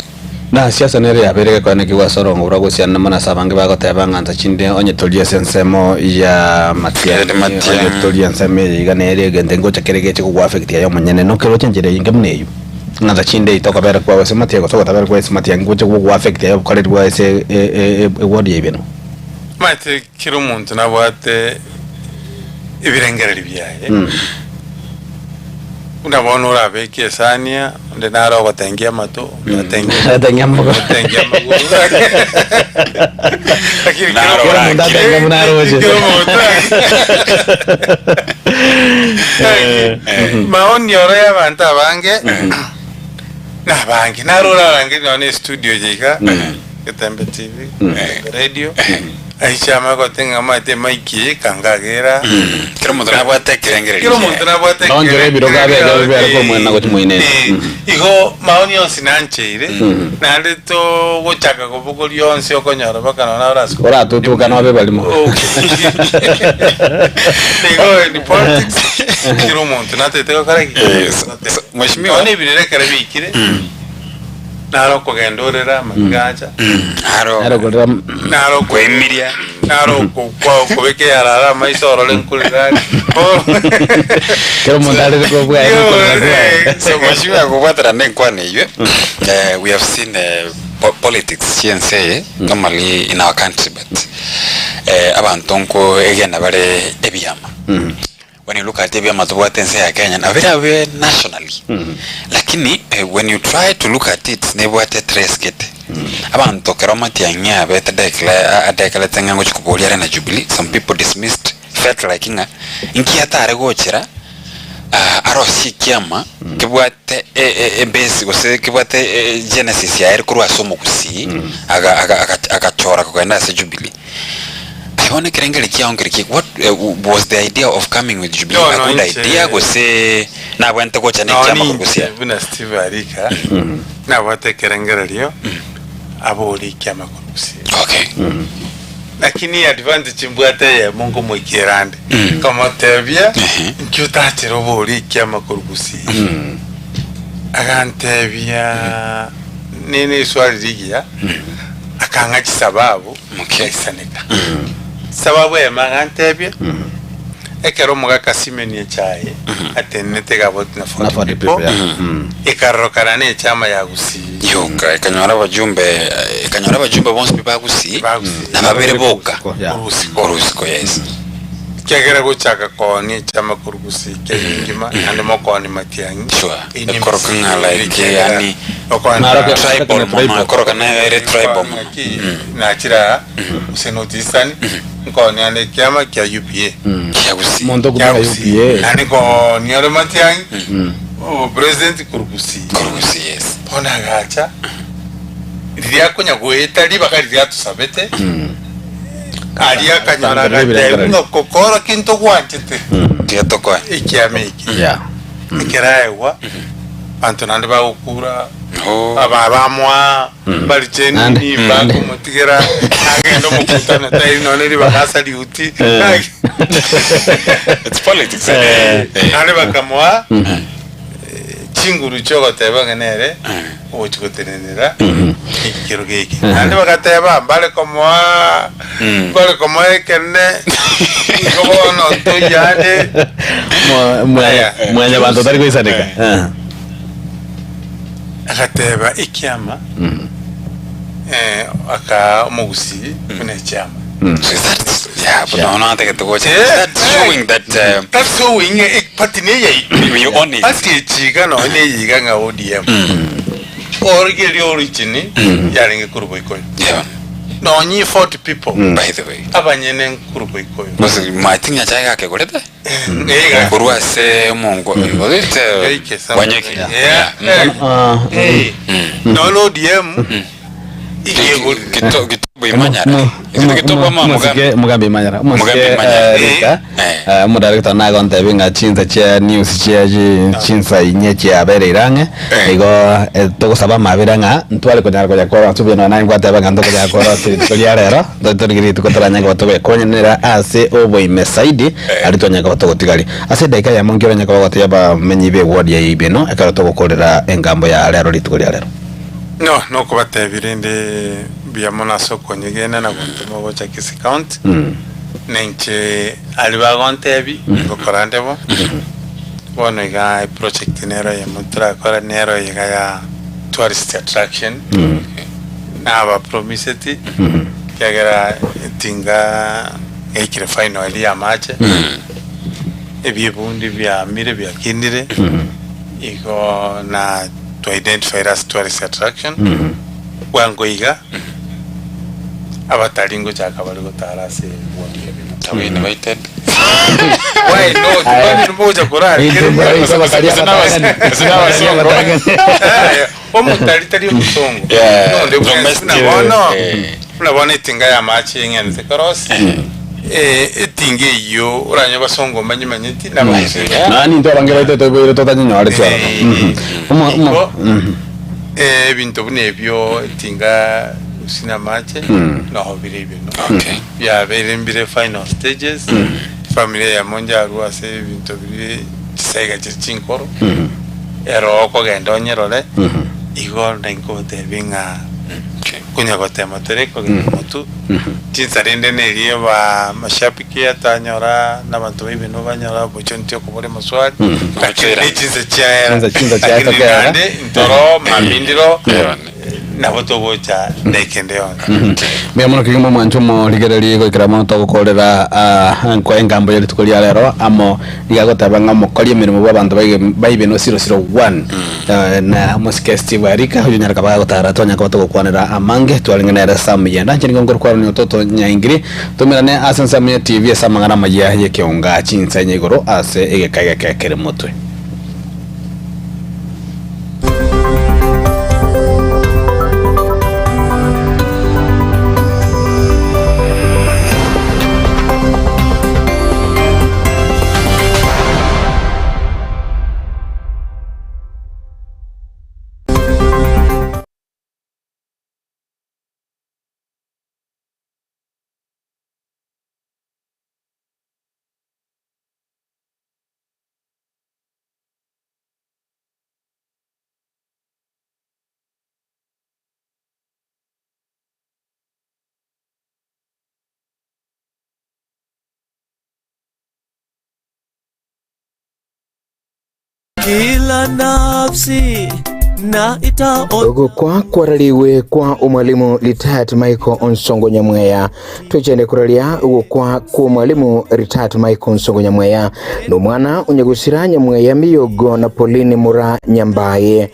Speaker 1: Na siasa nere yabeire gekoenekigwa ase orongo bwa gosianana mono ase abange bagoteba ng'a nsa chinde onye tori ase ensemo ya Matiang'i,
Speaker 2: Fred Matiang'i.
Speaker 1: onye tori ensemo eye iga nere egento ngocha kere geche kogoaffect aye omonyene nokeroche enchera eyinge buna eywo. Ng'a nsa chinde itokobera kwao ase Matiang'i gose ogotabera kwao ase Matiang'i gocha gogoaffect aye obokoreri bwao ase eward ya Ibeno.
Speaker 3: Omanyete kera omonto nabwate ebirengererio biaye, buna bono orabeke esania, onde nare ogotengia amato, onde atengie
Speaker 1: Atengie amagoro.
Speaker 3: atengie amagoro. Lakini kera
Speaker 2: Naro
Speaker 1: Kera omonto atenga buna aroche.
Speaker 3: Kera omonto Maoni oro y'abanto abange nabange naro orarangerie nonye na estudio eye iga, Getembe TV, Getembe Radio. Aichama gote ng'a omanyete emaiki eye ekangagera.
Speaker 2: Kera omonto nabwate ekerengererio
Speaker 3: Kera omonto
Speaker 2: kiaye.
Speaker 3: nabwate
Speaker 1: Naonchore ebirogo abe ebiabe biare korwa gochia moino ere.
Speaker 3: Igo maoni onsi nancheire, naende togochaka kobogoria onsi okonyora mpaka nonya naro ase
Speaker 1: Oratutuka nobe barimo.
Speaker 3: Igo in politics kera omonto natagete gokora ki?
Speaker 2: So, mheshimiwa.
Speaker 3: Nonya ebirero ekero biikire, Naro okogenda orere amaagacha,
Speaker 2: Naro
Speaker 1: Naro korera
Speaker 3: naro
Speaker 2: kwemiria.
Speaker 3: naro okobeka eyarara amaiso orore nkorera are.
Speaker 1: Kera omonto arere kobwaye nokorera kwaye.
Speaker 2: So mheshimiwa kobwatana na enkwana eywo, eh, we have seen eh, po- politics chiense eye normally in our country but eh, abanto nkoegena bare ebiama. When you look at ebiama tobwate ense ya Kenya nabo birabe nationally lakini when you try to look at it nebwate trace gete. Abanto ekero Matiang'i abete declare adekarete ng'a ngochia koboria are na Jubilee some people dismissed felt like ng'a nki atare gochera arosie ekiama kebwate ebase gose kebwate genesis yaye korwa ase omogusii aga aga agachora kogenda ase Jubilee. Aye bono ekerengererio kiao nkereki, what was the idea of coming with Jubilee
Speaker 3: No,
Speaker 2: a
Speaker 3: no,
Speaker 2: good
Speaker 3: inche-
Speaker 2: idea gose nabwenerete gocha
Speaker 3: Nonye
Speaker 2: nekiama
Speaker 3: inche
Speaker 2: korusia?
Speaker 3: buna Steve Arika nabwate ekerengererio abori ekiama korusia
Speaker 2: Okay.
Speaker 3: lakini advantage mbwate eyemo nkomoikera ande nkamotebia nki otachere obori ekiama korugusia agantebia nene eswali rigiya akang'a chisababu Nkaisaneka. Sababu eyemo agantebia, ekero omogaka Simeon Echaye atenenete iga about na
Speaker 1: Na
Speaker 3: 40
Speaker 1: 40
Speaker 3: people,
Speaker 1: people, yeah.
Speaker 3: ekarorokana na echama ya Gusii.
Speaker 2: Yoka ekanyora abajumbe ekanyora abajumbe bonsi pi ba Gusii
Speaker 3: Ba Gusii.
Speaker 2: na babere boka
Speaker 1: Yeah.
Speaker 3: Orusiko.
Speaker 2: orusiko yes.
Speaker 3: Ekiagera gochaka koonia echama korwa Gusii Kenya engima, naende mokoonia Matiang'i,
Speaker 2: Sure.
Speaker 3: eye
Speaker 2: Ekoroka ng'a
Speaker 3: emesii,
Speaker 2: like
Speaker 3: ekiagera
Speaker 2: yani
Speaker 3: okoonia
Speaker 1: Naroke-
Speaker 2: tribal mono
Speaker 1: Tribal.
Speaker 2: ekoroka nayo ere tribal mono.
Speaker 3: Ng'aki nachire aa gose North Eastern nkoonia ande ekiama kia UPA
Speaker 2: Kia Gusii.
Speaker 1: Omonto
Speaker 3: kia
Speaker 1: okobeka
Speaker 3: Gusii
Speaker 1: UPA.
Speaker 3: naende nkoonia ore Matiang'i obopresident korwa Gusii
Speaker 2: Korwa Gusii yes.
Speaker 3: bono agacha riria akonya goeta ribaga riria atusabete aria akanyora
Speaker 1: Asangerera
Speaker 3: agateba
Speaker 1: ebirengererio.
Speaker 3: ng'a kokora kento gwanchete
Speaker 2: Tiga tokoe.
Speaker 3: ekiama eke
Speaker 1: Yeah.
Speaker 3: ekeraegwa Abanto naende bagokura,
Speaker 2: Oh.
Speaker 3: aba bamoa, bari
Speaker 1: Naende-
Speaker 3: chenini, bakomotigera, agenda omokutano tari nonye ribaga ase riuti.
Speaker 2: It's politics. Eh. Eh.
Speaker 3: Naende bakamoa chinguru chiogoteba ng'a nere ogochi gotenenera ekero geke. Naende bagateba mbare komoa mbare komoa ekene igo bono ntoyande. Aya.
Speaker 1: Mwanyabanto tari goisaneka.
Speaker 3: Eh. Agateba ekiama eh, akaa omogusii buna ekiama.
Speaker 2: So is that, yeah, but no, no, take it to watch.
Speaker 3: Eh,
Speaker 2: That's showing that
Speaker 3: That's showing party neyaito.
Speaker 2: you own it.
Speaker 3: Party echiga nonya neyiga ng'a ODM. Origereria origin yarenge korwa Boikoyo.
Speaker 2: Yeah,
Speaker 3: Nonye 40 people
Speaker 2: by the way.
Speaker 3: abanyene nkorwa Boikoyo.
Speaker 2: Because my thing nyachae gakegorete
Speaker 3: Iga.
Speaker 2: korwa ase omongo ogete
Speaker 3: Gaike some-
Speaker 2: wanyeki.
Speaker 3: Yeah.
Speaker 2: Yeah.
Speaker 1: Ah,
Speaker 3: Eh. Nonya ODM igegorire.
Speaker 2: Kito kitobo imanyara. Ekero kitobo ama mugambi.
Speaker 1: Mugambi Imanyara.
Speaker 2: Mugambi
Speaker 1: Omosike
Speaker 2: Imanyara.
Speaker 1: Rika.
Speaker 2: Eh.
Speaker 1: Omodarekta nagontebi ng'a chinsa chia news chia chinsa inye chiabereire ang'e
Speaker 2: Eh.
Speaker 1: igo togosaba amabera ng'a ntware konyara konya korora ase obuya nonya naye ngwateba ng'a ntokonyara korora ase rituko ria rero ntorigie rituko toranye koba togoekonyanera ase oboime zaidi aria twanyare koba togotigaria. Ase edaika eyemo nki oranye koba ogotebia abamenyi be ward ya Ibeno ekero togokorera engambo ya rero rituko ria rero?
Speaker 3: No, nokobatebia rende mbuya mono ase okonyegena na gontoma gocha Kisii County. Na inche aria bagontebia ngokora nde bo. Bono iga eproject nero eyemo torakore nero iga ya tourist attraction. Nabapromiseti ekiagera etinga yaikire final eria ya amache. Ebibundi biamire biakinire. Igo na to identify as tourist attraction bwango iga abatari ngochaka bare gotara ase ward ya Bimo.
Speaker 2: Are we invited?
Speaker 3: Why not? Kwani nibogocha korara
Speaker 1: Into abatari abatangani.
Speaker 3: Omotari tari omosongo.
Speaker 2: Yeah,
Speaker 3: Nonde bwensi
Speaker 2: domestic.
Speaker 3: buna bono.
Speaker 2: Eh.
Speaker 3: Buna bono etinga y'amache eng'enete korosi, etinga eyio oranyore basongo mbanyemanyeti na abagusii.
Speaker 1: Nonye nintwe abange baito toiboire totanyenyoreti ororo. Omo- omo-
Speaker 3: Igo, ebinto buna ebio etinga gose na amache noho bire ebio no.
Speaker 2: Okay.
Speaker 3: Biabeire mbire final stages, efamiri eyemo njarwa ase ebinto biria chisaiga chire chinkoro, ero okogenda onyerore, igo nainkogotebi ng'a Konya gotema tore kogenda motwe, chinsa rende neria aba mashabiki atanyora na abanto ba Ibeno banyora opportunity okobora amaswali, lakini ne chinsa chiaera,
Speaker 1: Chinsa- chinsa chiaye
Speaker 3: lakini
Speaker 1: tokera.
Speaker 3: naende ntoro mambindiro nabo togocha dakika ende yonsi.
Speaker 1: Mbuya mono kegima omwancho omorigereria goikera mono togokorera ah, nkwa engambo ya rituko ria rero amo Nigo agoteba ng'a omokori emeremo bw'abanto baibe no 001 na omosike Steve Arika oyio onyare koba agotara twanyare koba togokwanera amange twarenge nere Sam Yenda inche nigo nkorokwarania ototo Nyaingiri tomerane ase ensemo ya TV ase amang'ana amayia y'ekeonga chinsa inye igoro ase egeka egeke kere motwe.
Speaker 4: Kila nafsi na itaona
Speaker 5: Ogokwa kwarariwe kwa omwalimu retired Michael Onsongo Nyamweya twechende koraria ogokwa kwa omwalimu retired Michael Onsongo Nyamweya na omwana onyagosira Nyamweya Miyogo na Pauline Mura Nyambaye.